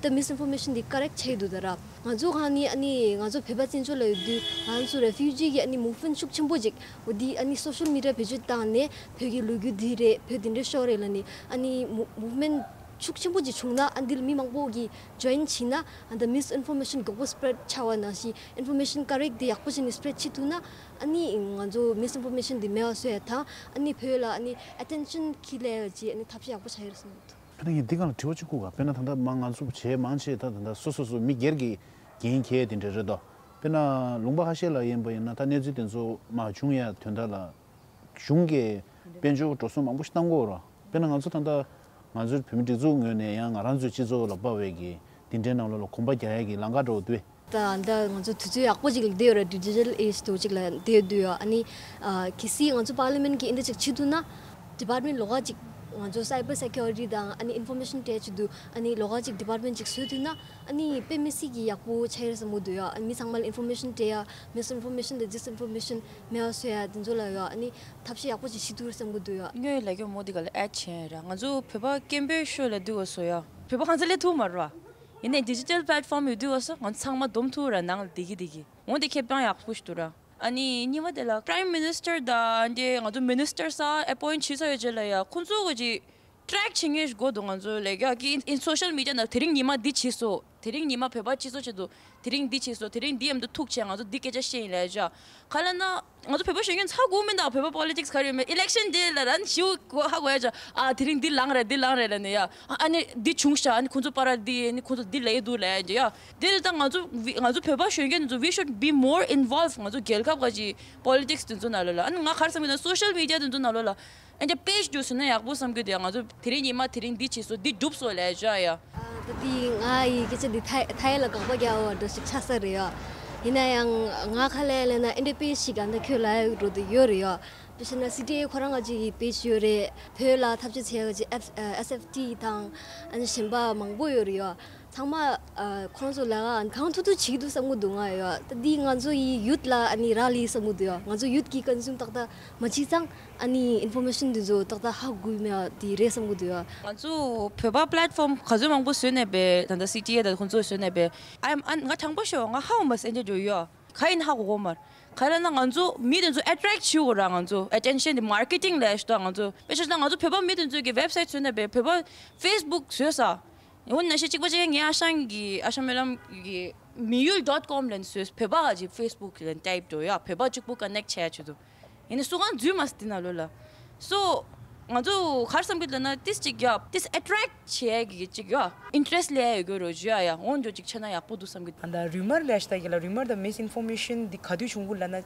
ད་མིས་ཨིན་ཕོར་མེ་ཤན་འདི་ཀ་རེག་བྱས་འདུག་ད་ར། ང་ཚོ་གང་ནི་ཨ་ནི་ང་ཚོ་བོད་པ་བཙན་བྱོལ་ལ་ཡོད་དུས་ང་ཚོ་རེ་ཕིའུ་ཇི་གི་ཨ་ནི་མུབ་མེན་ཤུགས་ཆེན་པོ་ཅིག་འོ་འདི་ཨ་ནི་སོ་ཤལ་མི་ཌི་ཡ་བེད་སྤྱོད་བཏང་ནས་བོད་ཀྱི་ལོ་རྒྱུས་འདི་རེད། བོད་འདི་འདྲ་ཤོར་རེད་ལབ་ནི་ཨ་ནི་མུབ་མེན་ཤུགས་ཆེན་པོ་ཅིག་བྱུང་ན་ཨ་འདི་ལ་མི་མང་པོ་གི་ཇོ་ཡིན་བྱས་ན་ཨ་ད་མིས་ཨིན་ཕོར་མེ་ཤན་མགྱོགས་པོ་སི་པི་རེད་ཆགས་པ་ནང་བཞིན་ཨིན་ཕོར་མེ་ཤན་ཀ་རེག་དེ་ཡག་པོ་བྱས་ནས་སི་པི་རེད་བྱེད་ཐུབ་ན་ཨ་ནི་ང་ཚོ་མིས་ཨིན་ཕོར་མེ་ཤན་འདི་མེད་པ་བཟོ་ཡ་དང་ཨ་ནི་བོད་ལ་ཨ་ནི་ཨེ་ཊེན་ཤན་ཁྱེར་ལས་ཡ་ཅིག་ཨ་ནི་ཐབས་ཤེས་ཡག་པོ་བྱ་ཡ་རེད་བསམ་གྱི་འདུག་དཔེར་ན་ཡིན་འདི་གང་ལ་དྲི་བ་གཅིག་བཀོད་ག་དཔེར་ན་ད་ལྟ་མ་ང་ཚོ་བྱས་མང་ཆེ་ད་ད་ལྟ་སོ་སོ་སོ་མི་སྒེར་གྱི་འགན་འཁྱེར་དེ་འདྲ་རེད་དོ། དཔེར་ན་ལུང་པ་ཁ་ཤས་ལ་ཡིན་པ་ཡིན་ན་ད་གནས་ཚུལ་དེ་ཚོ་མ་བྱུང་ཡ་དོན་དག་ལ་གཞུང་གིས་དཔལ་འབྱོར་འགྲོ་སོང་མང་པོ་ཞིག་བཏང་དགོས་རེད། དཔེར་ན་ང་ཚོ་ད་ལྟ་ང་ཚོའི་བོད་མི་སྒྲིག་འཛུགས་ངོས་ནས་ཡང་ང་རང་ཚོའི་སྤྱི་ཚོགས་ལ་དཔག་པའི་གི་འདི་འདྲའི་ནང་ལོགས་ལ་གོམ་པ་རྒྱག་ཡ་གི་ལམ་ཁ་འགྲོ་འདུག་ད་ད་ང་ཚོ་དུས་ཚོད་ཡག་པོ་ཅིག་ལ་བསྡད་ཡོད་རེད། ཌི་ཇི་ཊལ་ཨེཇ་དུ་ཅིག་ལ་བསྡད་ཡོད་དུས་ཡོད། ཨ་ནི་ཨ་གལ་སྲིད་ང་ཚོ་པར་ལི་མེན་གྱི་ཨིན་འདྲ་ཅིག་བྱེད་ཐུབ་ན་ཌི་པར་མེན་ལོགས་ཀ་ཅིག་ང་ཚོ་སའི་བར་སེ་ཀུ་རི་ཊི་དང་ཨ་ནི་ཨིན་ཕོར་མེ་ཤན་ཊེག་ཆེད་དུ་ཨ་ནི་ལོགས་ཀ་ཅིག་ཌི་པར་མེན་ཅིག་བཟོས་ཐུབ་ན་ཨ་ནི་དཔེ་མི་སྲིད་ཀྱི་ཡག་པོ་ཆགས་ཡོད་བསམ་གྱི་འདུག་ཡོད། ཨ་ནི་མི་ཚང་མ་ལ་ཨིན་ཕོར་མེ་ཤན་སྤྲད་ཡ་མིས་ཨིན་ཕོར་མེ་ཤན་དང་ཌིས་ཨིན་ཕོར་མེ་ཤན་མེད་པ་བཟོ་ཡ་དེ་ཚོ་ལ་ཡོད། ཨ་ནི་ཐབས་ཤེས་ཡག་པོ་ཅིག་བྱེད་ཐུབ་རེད་བསམ་གྱི་འདུག་ཡོད། ངོས་ལ་ཀྱོ་མོ་དི་ག་ལ་ཨེཌ་བྱས་ར། ང་ཚོ་བོད་པ་སྐད་འབོད་ཤོད་ལ་འདུག་བ་སོ་ཡ། བོད་པ་གང་ཚ་ལས་ཐུག་མ་ར། ཡིན་ནའི་ཌི་ཇི་ཊལ་པི་ལེཊ་ཕོམ་ཡོད་དུས་བ་སོ་ང་ཚོ་ཚང་མ་སྡོམ་ཐུབ་ར་ནང་ལ་བསྡད་ཀྱི་བསྡད་ཀྱི། འོན་ཏེ་ཁེ་བྱང་ཡག་པོ་ཞིག་འདུག་ར། ཨ་ནི་གཉིས་པ་དེ་ལ་པི་རའིམ་མི་ནི་སི་ཊར་དང་འདི་ང་ཚོ་མི་ནི་སི་ཊར་ས་ཨེ་པོ་ཡིན་ཊི་བྱས་ཚར་ཡོད་རྗེས་ལ་ཡ་ཁོང་ཚོ་གི་ཅིག་ཊེག་བྱེད་མཁན་ཞིག་དགོས་འདུག་ང་ཚོ་ལས་ཀ་གི་ཨིན་སོ་ཤལ་མི་ཌི་ཡ་ནང་དེ་རིང་ཉི་མ་འདི་བྱས་སོ། དེ་རིང་ཉི་མ་བོད་པ་སྤྱི་ཚོགས་ཆེད་དུ་དེ་རིང་འདི་བྱས་སོ། དེ་རིང་འདི་མཉམ་དུ་ཐུག་བྱས་ང་ཚོ་འདི་སྐད་ཆ་བཤད་ཡིན་ལབ་བྱ། ག་ལ་ན་ང་ཚོ་བོད་པ་གཞོན་སྐྱེས་ཚ་དགོས་མིན་དང་བོད་པ་པོ་ལི་ཊིག་སི་ག་རེ་ཡོད་མེད། ཨི་ལེག་ཤན་ཌེ་ལ་རན་ཞིའུ་གོ་ཧ་གོ་ཡ་བྱ། ཨ་དེ་རིང་འདི་ལངས་རེད་འདི་ལངས་རེད་ལབ་ནས་ཡ། ཨ་ནི་འདི་བྱུང་ཤག་ཨ་ནི་ཁོང་ཚོ་པ་ར་འདི་ཨ་ནི་ཁོང་ཚོ་འདི་ལས་འདུག་ལབ་ཡ་ཡ། འདི་ལ་ད་ང་ཚོ་ང་ཚོ་བོད་པ་གཞོན་སྐྱེས་ཚོ་we should be more involved. ང་ཚོ་རྒྱལ་ཁབ་ག་ཅི་པོ་ལི་ཊིག་སི་དེ་ཚོ་ནང་ལོགས་ལ་ཨ་ནི་ང་ག་རེ་བསམ་གི་ན་སོ་ཤལ་མི་ཌི་ཡ་དེ་ཚོ་ནང་ལོགས་ལ། ཨ་ནི་པེ་ཇི་འདྲ་བཟོས་ན་ཡག་པོ་བསམ་གྱི་འདུག་ང་ཚོ་དེ་རིང་ཉི་མ་དེ་རིང་འདི་བྱས་སོ་འདི་འགྲུབ་སོ་ལབ་བྱ་ཡ། ད་འདི་ང་ཡི་སྐད་ཆ་འདི་ཐའི་ཐའི་ལ་དགག་པ་རྒྱག་པ་འདྲ་ཞིག་ཆགས་ས་རེད་ཡ། ཡིན་ན་ཡང་ང་ཁ་ལས་ལས་ན་ཨེ་འདྲ་པེ་ཇི་ཞིག་ག་འདི་ཁྱོད་ལ་ཡ་འགྲོ་འདི་ཡོད་རེད་ཡ། དཔེ་བྱས་ན་སི་ཊི་ཨེ་ཁོ་རང་ང་ཅིག་གི་པེ་ཇི་ཡོད་རེད། བོད་ལ་ཐབས་ཇུས་བྱེད་ཡ་ཅིག་ཨེཕ་ཨེས་ཨེཕ་ཊི་དང་ཨ་ནི་གཞན་པ་མང་པོ་ཡོད་རེད་ཡ། ཚང་མ་ཨ་ཁོང་ཚོ་ལ་གང་ཐུབ་ཐུབ་བྱེད་ཀྱི་འདུག་བསམ་གྱི་འདུག་ང་ཡོད། ད་འདི་ང་ཚོ་ཡི་ཡུཐ་ལ་ཨ་ནི་རག་ལས་བསམ་གྱི་འདུག་ཡ། ང་ཚོ་ཡུཐ་ཀྱིས་ཀོན་སིའུམ་ཏག་ཏག་མ་བྱས་ཙང་ཨ་ནི་ཨིན་ཕོར་མེ་ཤན་འདི་ཚོ་ཏག་ཏག་ཧ་གོ་གི་མེད་པ་འདི་རེད་བསམ་གྱི་འདུག་ཡ། ང་ཚོ་བོད་པ་པི་ལེཊ་ཕོམ་ག་ཚོད་མང་པོ་བཟོས་ནས་པས་ད་ལྟ་སི་ཊི་ཨེ་དང་ཁོང་ཚོ་བཟོས་ནས་པས། ཨ་ཨ་ང་དྲང་པོ་ཤོད་ང་ཧ་གོ་མ་སོང་འདྲ་འགྲོ་ཡོད། ག་ཡིན་ཧ་གོ་གོ་མར། ག་ལ་ན་ང་ཚོ་མི་དེ་ཚོ་ཨེ་ཊེག་བྱེད་དགོས་ར། ང་ཚོ་ཨེ་ཊེན་ཤན་དེ་མར་ཀེ་ཊིང་ལས་ཤོད། ང་ཚོ་དཔེ་ཆ་ན་ང་ཚོ་བོད་པ་མི་དེ་ཚོ་གི་ཝེབ་སའིཊ་བཟོས་ནས་པས་བོད་པ་ཕེ་སི་བུག་བཟོས་ས། འོ་ན་ཤི་གཅིག་པ་ཅིག་ངའི་ཨ་ཞང་གི་ཨ་ཞང་སྨོན་ལམ་གི་མི་ཡུལ་ཌོཊ་ཀོམ་ལན་བཟོས། བོད་པ་ཧ་ཅིག་ཕེ་སི་བུག་ལན་ཊའིབ་འགྲོ་ཡ། བོད་པ་གཅིག་པུ་ཀ་ནེག་བྱས་ཆུ་དུ། ཡིན་ནི་སུ་གང་འཛུལ་མ་སི་ཏི་ན་ལོ་ལ། སོ། ང་ཚོ་གར་བསམ་གི་ལ་ན་ཏིས་ཅིག་ཡ་ཏིས་ཨེ་ཊེག་བྱས་གི་ཅིག་ཡ་ཨིན་ཊེ་རེ་སི་ལས་ཡོད་གི་རོ་ཇུ་ཡ་ཡ་འོན་ཇོ་ཅིག་ཆ་ན་ཡག་པོ་འདུག་བསམ་གི། ཨ་ད་རུ་མར་ལས་ཤ་ད་གི་ལ་རུ་མར་ད་མིས་ཨིན་ཕོར་མེ་ཤན་འདི་ག་དུས་བྱུང་གི་ལ་ན།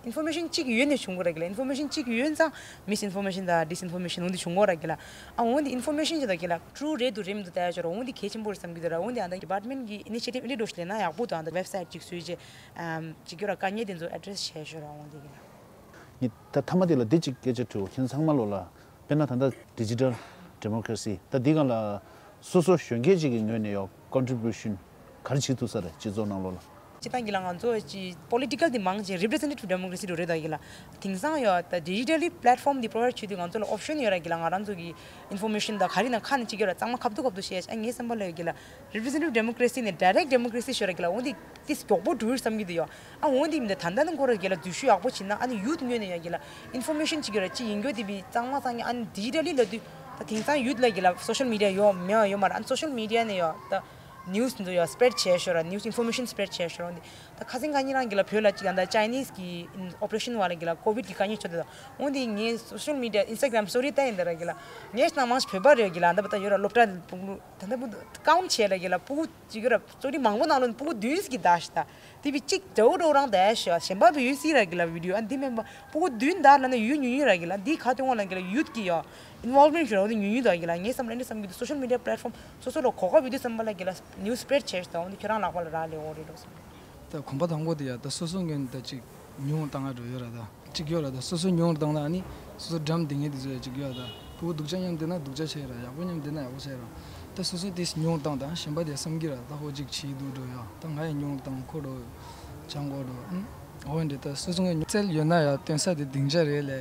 ཨིན་ཕོར་མེ་ཤན་གཅིག་ཡོད་ནས་བྱུང་གི་ར་གི་ལ། ཨིན་ཕོར་མེ་ཤན་གཅིག་ཡོད་ཙང་མིས་ཨིན་ཕོར་མེ་ཤན་དང་ཌིས་ཨིན་ཕོར་མེ་ཤན་འོ་འདི་བྱུང་གི་ར་གི་ལ། ཨ་འོ་འདི་ཨིན་ཕོར་མེ་ཤན་ཅིག་ད་གི་ལ་ཊུ་རུ་རེད་འདུག་རེད་མི་འདུག་ད་ཡ་ཅོ་ར་འོ་འདི་གལ་ཆེན་པོ་རེད་བསམ་གི་འདུག་ར། འོ་འདི་ཨ་ད་ཌི་པཱར་ཊི་མེན་ཊི་གི་ཨི་ནི་ཤི་ཨེ་ཊིབ་འདི་འགྲོ་ཤི་ལས་ན་ཡག་པོ་འདུག་ཨ་ད་ཝེབ་སའིཊ་ཅིག་བཟོས་རྗེས་ཨམ་ཅིག་གི་ར་དཀའ་ངལ་འདི་ཚོ་ཨེ་ཌི་རེ་སི་བྱས་ཤོ་ར་འོ་འདི་གི་ལ། ནི་ད་མཐའ་མ་དེ་ལ་འདི་གཅིག་སྐད་ཆ་དྲིའོ་ཁྱེད་ཚང་མ་ལོ་ལ། དཔེར་ན་ད་ལྟ་ཌི་ཇི་ཊལ་ཌི་མོ་ཀ་རེ་སི་ད་འདི་སྒང་ལ་སོ་སོ་གཞོན་སྐྱེས་ཅིག་གི་ངོས་ནས་ཡོ་ཀོན་ཊི་བིའུ་ཤན་ག་རེ་བྱེད་ཐུབ་ས་རེད་སྤྱི་ཚོགས་ནང་ལོ་ལ། སྤྱི་བཏང་གི་ལ་ང་ཚོ་ཅི་པོ་ལི་ཊི་ཀལ་དེ་མང་ཆེ་རི་པི་རི་ཛེན་ཊེ་ཊིབ་ཌི་མོ་ཀ་རེ་སི་འགྲོ་རེད་ད་གི་ལ། དེང་སང་ཡོ་ད་ཌི་ཇི་ཊལ་ལི་པི་ལེཊ་ཕོམ་དེ་པོ་རོ་ཝའིཌ་བྱེད་དུས་ང་ཚོ་ལ་ཨོབ་ཤན་ཡོད་ར་གི་ལ། ང་རང་ཚོ་གི་ཨིན་ཕོར་མེ་ཤན་ད་ག་རེ་ན་ཁ་ནས་ཅིག་ཡོད་ར་གཙང་མ་ཁ་བསྡུ་ཁ་བསྡུ་བྱས་ཨ་ངའི་བསམ་པ་ལ་ཡོད་གི་ལ། རི་པི་རི་ཛེན་ཊེ་ཊིབ་ཌི་མོ་ཀ་རེ་སི་ནས་ཌའི་རེཀ་ཊི་ཌི་མོ་ཀ་རེ་སི་ཤོད་ར་གི་ལ་འོ་འདི་ཏིས་མགྱོགས་པོ་འགྲོ་ཡོད་བསམ་གི་འདུག་ཡོ། ཨ་འོ་འདི་མི་འདི་ད་ལྟ་ནི་ཁོ་ར་གི་ལ་འཛུལ་ཞུགས་ཡག་པོ་བྱེད་ན་ཨ་ནི་ཡུཐ་ངོས་ནས་ཡོད་གི་ལ་ཨིན་ཕོར་མེ་ཤན་ཅིག་ཡོད་ར་ཅི་ཡིན་གྱོ་དེ་བི་གཙང་མ་གཙང་ངེ་ཨ་ནི་ཌི་ཇི་ཊལ་ལི་ལ་དུས་ད་དེང་སང་ཡུཐ་ལ་གི་ལ་སོ་ཤལ་མི་ཌི་ཡ་ཡོ་མེད་ཡོ་མ་ར། ཨ་ནི་སོ་ཤལ་མི་ཌི་ཡ་ནས་ཡོ་ད་ནིའུ་སི་འདི་ཚོ་ཡོ་སི་པི་རེཌ་བྱས་ཤོ་ར། ནིའུ་སི་ཨིན་ཕོར་མེ་ཤན་སི་པི་རེཌ་བྱས་ཤོ་ར། འོ་འདི་ད་ཁ་སང་ཁ་ཉིན་རང་གི་ལ་བོད་ལ་ཅིག་ཡང་ད་ཅའི་ནིས་གི་ཨོ་པ་རེ་ཤན་བ་ལ་གི་ལ་ཀོ་ཝིཌ་གི་དཀའ་ངལ་ཆོ་དེ་ད་འོ་འདི་ངའི་སོ་ཤལ་མི་ཌི་ཡ་ཨིན་སི་ཊ་གྷ་རམ་སི་ཊོ་རི་ལྟ་ཡིན་ད་ར་གི་ལ་ངས་ན་མང་ཆེ་བོད་པ་རེད་གི་ལ་ད་བ་ད་ཡོ་ར་སློབ་གྲྭ་སྤུ་གུ་ད་ད་བུ་ཀའུན་ཊི་བྱས་ལ་གི་ལ་སྤུ་གུ་ཅིག་ཡོ་ར་སི་ཊོ་རི་མང་པོ་ནང་ལོ་སྤུ་གུ་བདུན་གི་ད་ཤི་ད། དེ་བི་གཅིག་འདྲ་བོ་འདྲ་བོ་རང་དེ་ཤ་གཞན་པ་བི་ཡོད་སྲིད་ར་གི་ལ་བི་ཌི་ཡོ་ཨ་འདི་མེན་པ་ཕྲུ་གུ་བདུན་དར་ལ་ན་ཡོད་ཉུང་ཉུང་ར་གི་ལ་འདི་ཁ་ཏོན་ལ་གི་ལ་ཡུཐ་གི་ཡ་ཨིན་ཝོལ་མེན་ཊི་ར་བོ་དེ་ཉུང་ཉུང་དར་གི་ལ། ངས་བསམ་ལ་འདི་བསམ་གི་འདུག་སོ་ཤལ་མི་ཌི་ཡ་པི་ལེ་ཊི་ཕོམ་སོ་སོ་ལ་གོ་སྐབས་ཡོད་དུས་བསམ་པ་ལ་གི་ལ་ནིའུ་སི་སི་པི་རེ་ཌི་བྱས་ཤིག་དང་འོ་འདི་ཁྱོད་རང་ལག་པ་ལ་རག་ལས་འོ་རེད་འགྲོ་བསམ། ད་གོམ་པ་དང་པོ་དེ་ཡ་ད་སོ་སོ་ངོས་ནས་ད་ཅིག་ཉུང་བཏང་ང་འགྲོ་ཡོད་ར་ད། གཅིག་ཡོད་ར་ད་སོ་སོ་ཉུང་རུ་བཏང་ད། ཨ་ནི་སོ་སོ་འགྲམ་དེ་ངས་དེ་ཚོ་ཡ་གཅིག་ཡོད་ར་ད། ཕྲུ་གུ་སྡུག་ཅག་མཉམ་བསྡད་ན་སྡུག་ཅག་བྱས་ར་ཡག་པོ་མཉམ་བསྡད་ན་ཡག་པོ་བྱས་ར། ད་སོ་སོ་དེ་ཉུང་རུ་བཏང་ད་གཞན་པ་དེ་བསམ་གི་ར་ད་ཧོ་གཅིག་བྱེད་འདུག་འགྲོ་ཡ་ད་ང་ཡི་ཉུང་རུ་བཏང་ཁོ་འགྲོ་ཅང་གོ་འགྲོ་ཨ། འོ་འདྲ་ད་སོ་སོ་ངས་ཉུང་རྩལ་ཡོད་ན་ཡ་སྟོན་ས་དེ་སྡིངས་ཆ་རེད་ལས་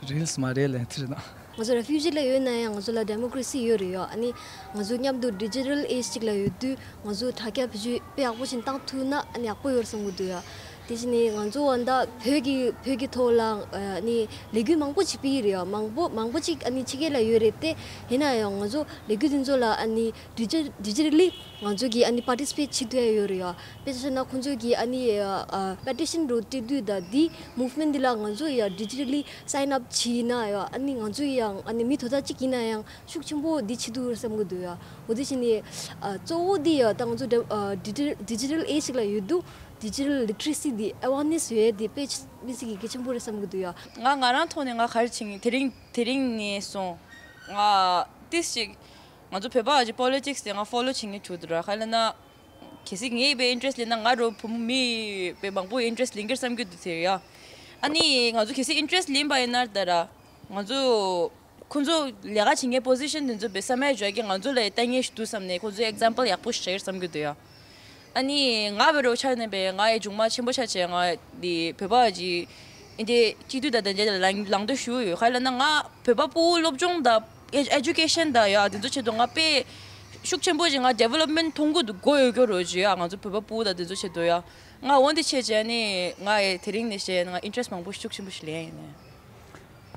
ཡ་རིལ་སི་མ་རེད་ལས་དེ་རེད་ད། ང་ཚོ་རེ་ཕུ་ཇི་ལ་ཡོད་ན་ཡང་ང་ཚོ་ལ་ཌེ་མོ་ཀ་རེ་སི་ཡོད་རེད་ཡ། ཨ་ནི་ང་ཚོ་མཉམ་དུ་ཌི་ཇི་ཊལ་ཨེ་ཇི་གཅིག་ལ་ཡོད་དུས་ང་ཚོ་དྲ་རྒྱ་བེད་སྤྱོད་དཔེ་ཡག་པོ་ཞིག་བཏང་ཐུབ་ན་ཨ་ནི་ཡག་པོ་ཡོད་རེད་བསམ་གི་འདུག་ཡ། དེ་བཞིན་ནི་ང་ཚོ་ཨ་ད་བོད་ཀྱི་བོད་ཀྱི་ཐོག་ལ་ཨ་ནི་ལས་འགུལ་མང་པོ་ཅིག་སྤེལ་གྱི་རེད་ཡ། མང་པོ་མང་པོ་ཅིག་ཨ་ནི་ཕྱི་རྒྱལ་ལ་ཡོད་རེད་དེ། ཡིན་ན་ཡང་ང་ཚོ་ལས་འགུལ་དེ་ཚོ་ལ་ཨ་ནི་ཌི་ཇི་ཌི་ཇི་ཊལ་ལི་ང་ཚོ་གིས་ཨ་ནི་པར་ཊི་སི་པེཊ་བྱེད་ཐུབ་ཡ་ཡོད་རེད་ཡ། དཔེ་ཆ་བཞག་ན་ཁོང་ཚོ་གིས་ཨ་ནི་ཨ་པེ་ཊི་ཤན་རུ་སྤྲད་དུས་ད་འདི་མུབ་མེན་ཊི་འདི་ལ་ང་ཚོ་ཡ་ཌི་ཇི་ཊལ་ལི་སའིན་ཨབ་བྱས་ན་ཡ་ཨ་ནི་ང་ཚོ་ཡང་ཨ་ནི་མི་དོ་ད་གཅིག་ཡིན་ན་ཡང་ཤུགས་ཆེན་པོ་འདི་བྱེད་ཐུབ་རེད་བསམ་གི་འདུག་ཡ། འོ་དེ་བཞིན་ནི་ཨ་གཙོ་བོ་འདི་ཡ་ད་ང་ཚོ་ཌི་ཨ་ཌི་ཇི་ཌི་ཇི་ཊལ་ཨེ་ཇི་ལ་ཡོད་དུས་ཌི་ཇི་ཊལ་ལི་ཊི་རེ་སི་འདི་ཨ་ཝེར་ནེ་སི་ཡོད་ཡ་འདི་དཔེ་མི་སྲིད་ཀྱི་གལ་ཆེན་པོ་རེད་བསམ་གི་འདུག་ཡ། ང་ང་རང་ཐོག་ནས་ང་ག་རེ་བྱེད་ཀྱི་དེ་རིང་དེ་རིང་ནས་བཟུང་ང་ཏིས་ཅིག་ང་ཚོ་བོད་པ་བ་ཅིག་པོ་ལི་ཊིག་སི་དེ་ང་ཕོ་ལོ་བྱེད་ཀྱི་འདུག་ར། ག་ལ་ན། གལ་སྲིད་ངའི་བའི་ཨིན་ཊི་རེ་སི་ཊི་ལེན་ན་ང་རོ་བུ་མོ་མི་བའི་མང་པོ་ཨིན་ཊི་རེ་སི་ཊི་ལེན་གྱི་བསམ་གྱི་འདུག་ཟེར་ཡ། ཨ་ནི་ང་ཚོ་གལ་སྲིད་ཨིན་ཊི་རེ་སི་ཊི་ལེན་པ་ཡིན་ན་ད་ར། ང་ཚོ་ཁོང་ཚོ་ལས་ཀ་བྱེད་མཁན་པོ་སི་ཤན་དེ་ཚོ་བའི་བསམ་ཡ་བརྗོད་ཀྱི་ང་ཚོ་ལ་ལྟ་ངེས་ཤིག་འདུག་བསམ་ནས་ཁོང་ཚོ་ཨེག་ཛམ་པལ་ཡག་པོ་ཞིག་བྱེད་ཀྱི་བསམ་གྱི་འདུག་ཡ། ཨ་ནི་ང་བའི་རོ་ཆགས་ནས་བའི་ང་ཡི་སྦྱོང་མ་ཆེན་པོ་ཆགས་བྱས་ང་དེ་བོད་པ་ཅིག་ཨིན་དེ་སྐྱིད་སྡུག་དང་དེ་འདྲ་ལ་ལང་ལང་དུ་ཞུ་ཡོད། ག་ལ་ན་ང་བོད་པ་ཕྲུ་གུ་སློབ་སྦྱོང་དང་ཨེ་ཨེ་ཌུ་ཀེ་ཤན་དང་ཡ་དེ་ཚོ་ཆེད་དུ་ང་དཔེ་ཤུགས་ཆེན་པོ་ཞིག་ང་ཌི་ཝེ་ལོབ་མེན་ཊི་མཐོང་གི་འདུག་དགོས་ཡོད་རྒྱུ་རོ་ཅི་ཡ། ང་ཚོ་བོད་པ་ཕྲུ་གུ་དང་དེ་ཚོ་ཆེད་དུ་ཡ། ང་འོན་ཏེ་བྱས་བྱས་ནི་ང་ཡི་དེ་རིང་ནས་བྱས་ང་ཨིན་ཊི་རེ་སི་མང་པོ་ཤུགས་ཆེན་པོ་ཞིག་ལེན་ཡིན་ནས།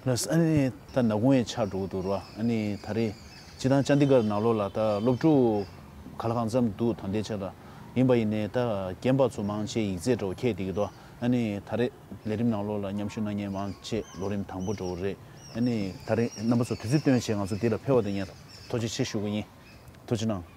ལགས། ཨ་ནི་ད་ནག་ཁུང་ཡང་ཆགས་འགྲོ་གི་འདུག་ར། ཨ་ནི་ད་རེས་སྤྱི་བཏང་ཅན་དི་གར་ནང་ལོགས་ལ་ད་སློབ་ཕྲུག་ག་ལ་གང་འཚམ་འདུག་ད་ལྟའི་ཆར་ལ་ཡིན་པ་ཡིན་ནའི་ད་རྒན་པ་ཚོ་མང་ཆེ་ཡིག་ཚད་འདྲ་བོ་འཁྱེར་བསྡད་ཀྱི་འདུག་ཨ་ནི་ད་རེས་ལས་རིམ་ནང་ལོགས་ལ་མཉམ་ཞུགས་གནང་མཁན་མང་ཆེ་ལོ་རིམ་དང་པོ་འདྲ་བོ་རེད། ཨ་ནི་ད་རེས་རྣམ་པ་ཚོ་དུས་ཚོད་བཏོན་བྱས་ང་ཚོ་འདི་ལ་ཕེབས་པ་དེ་ངས་ཐུགས་རྗེ་ཆེ་ཞུ་གི་ཡིན། ཐུགས་རྗེ་གནང་།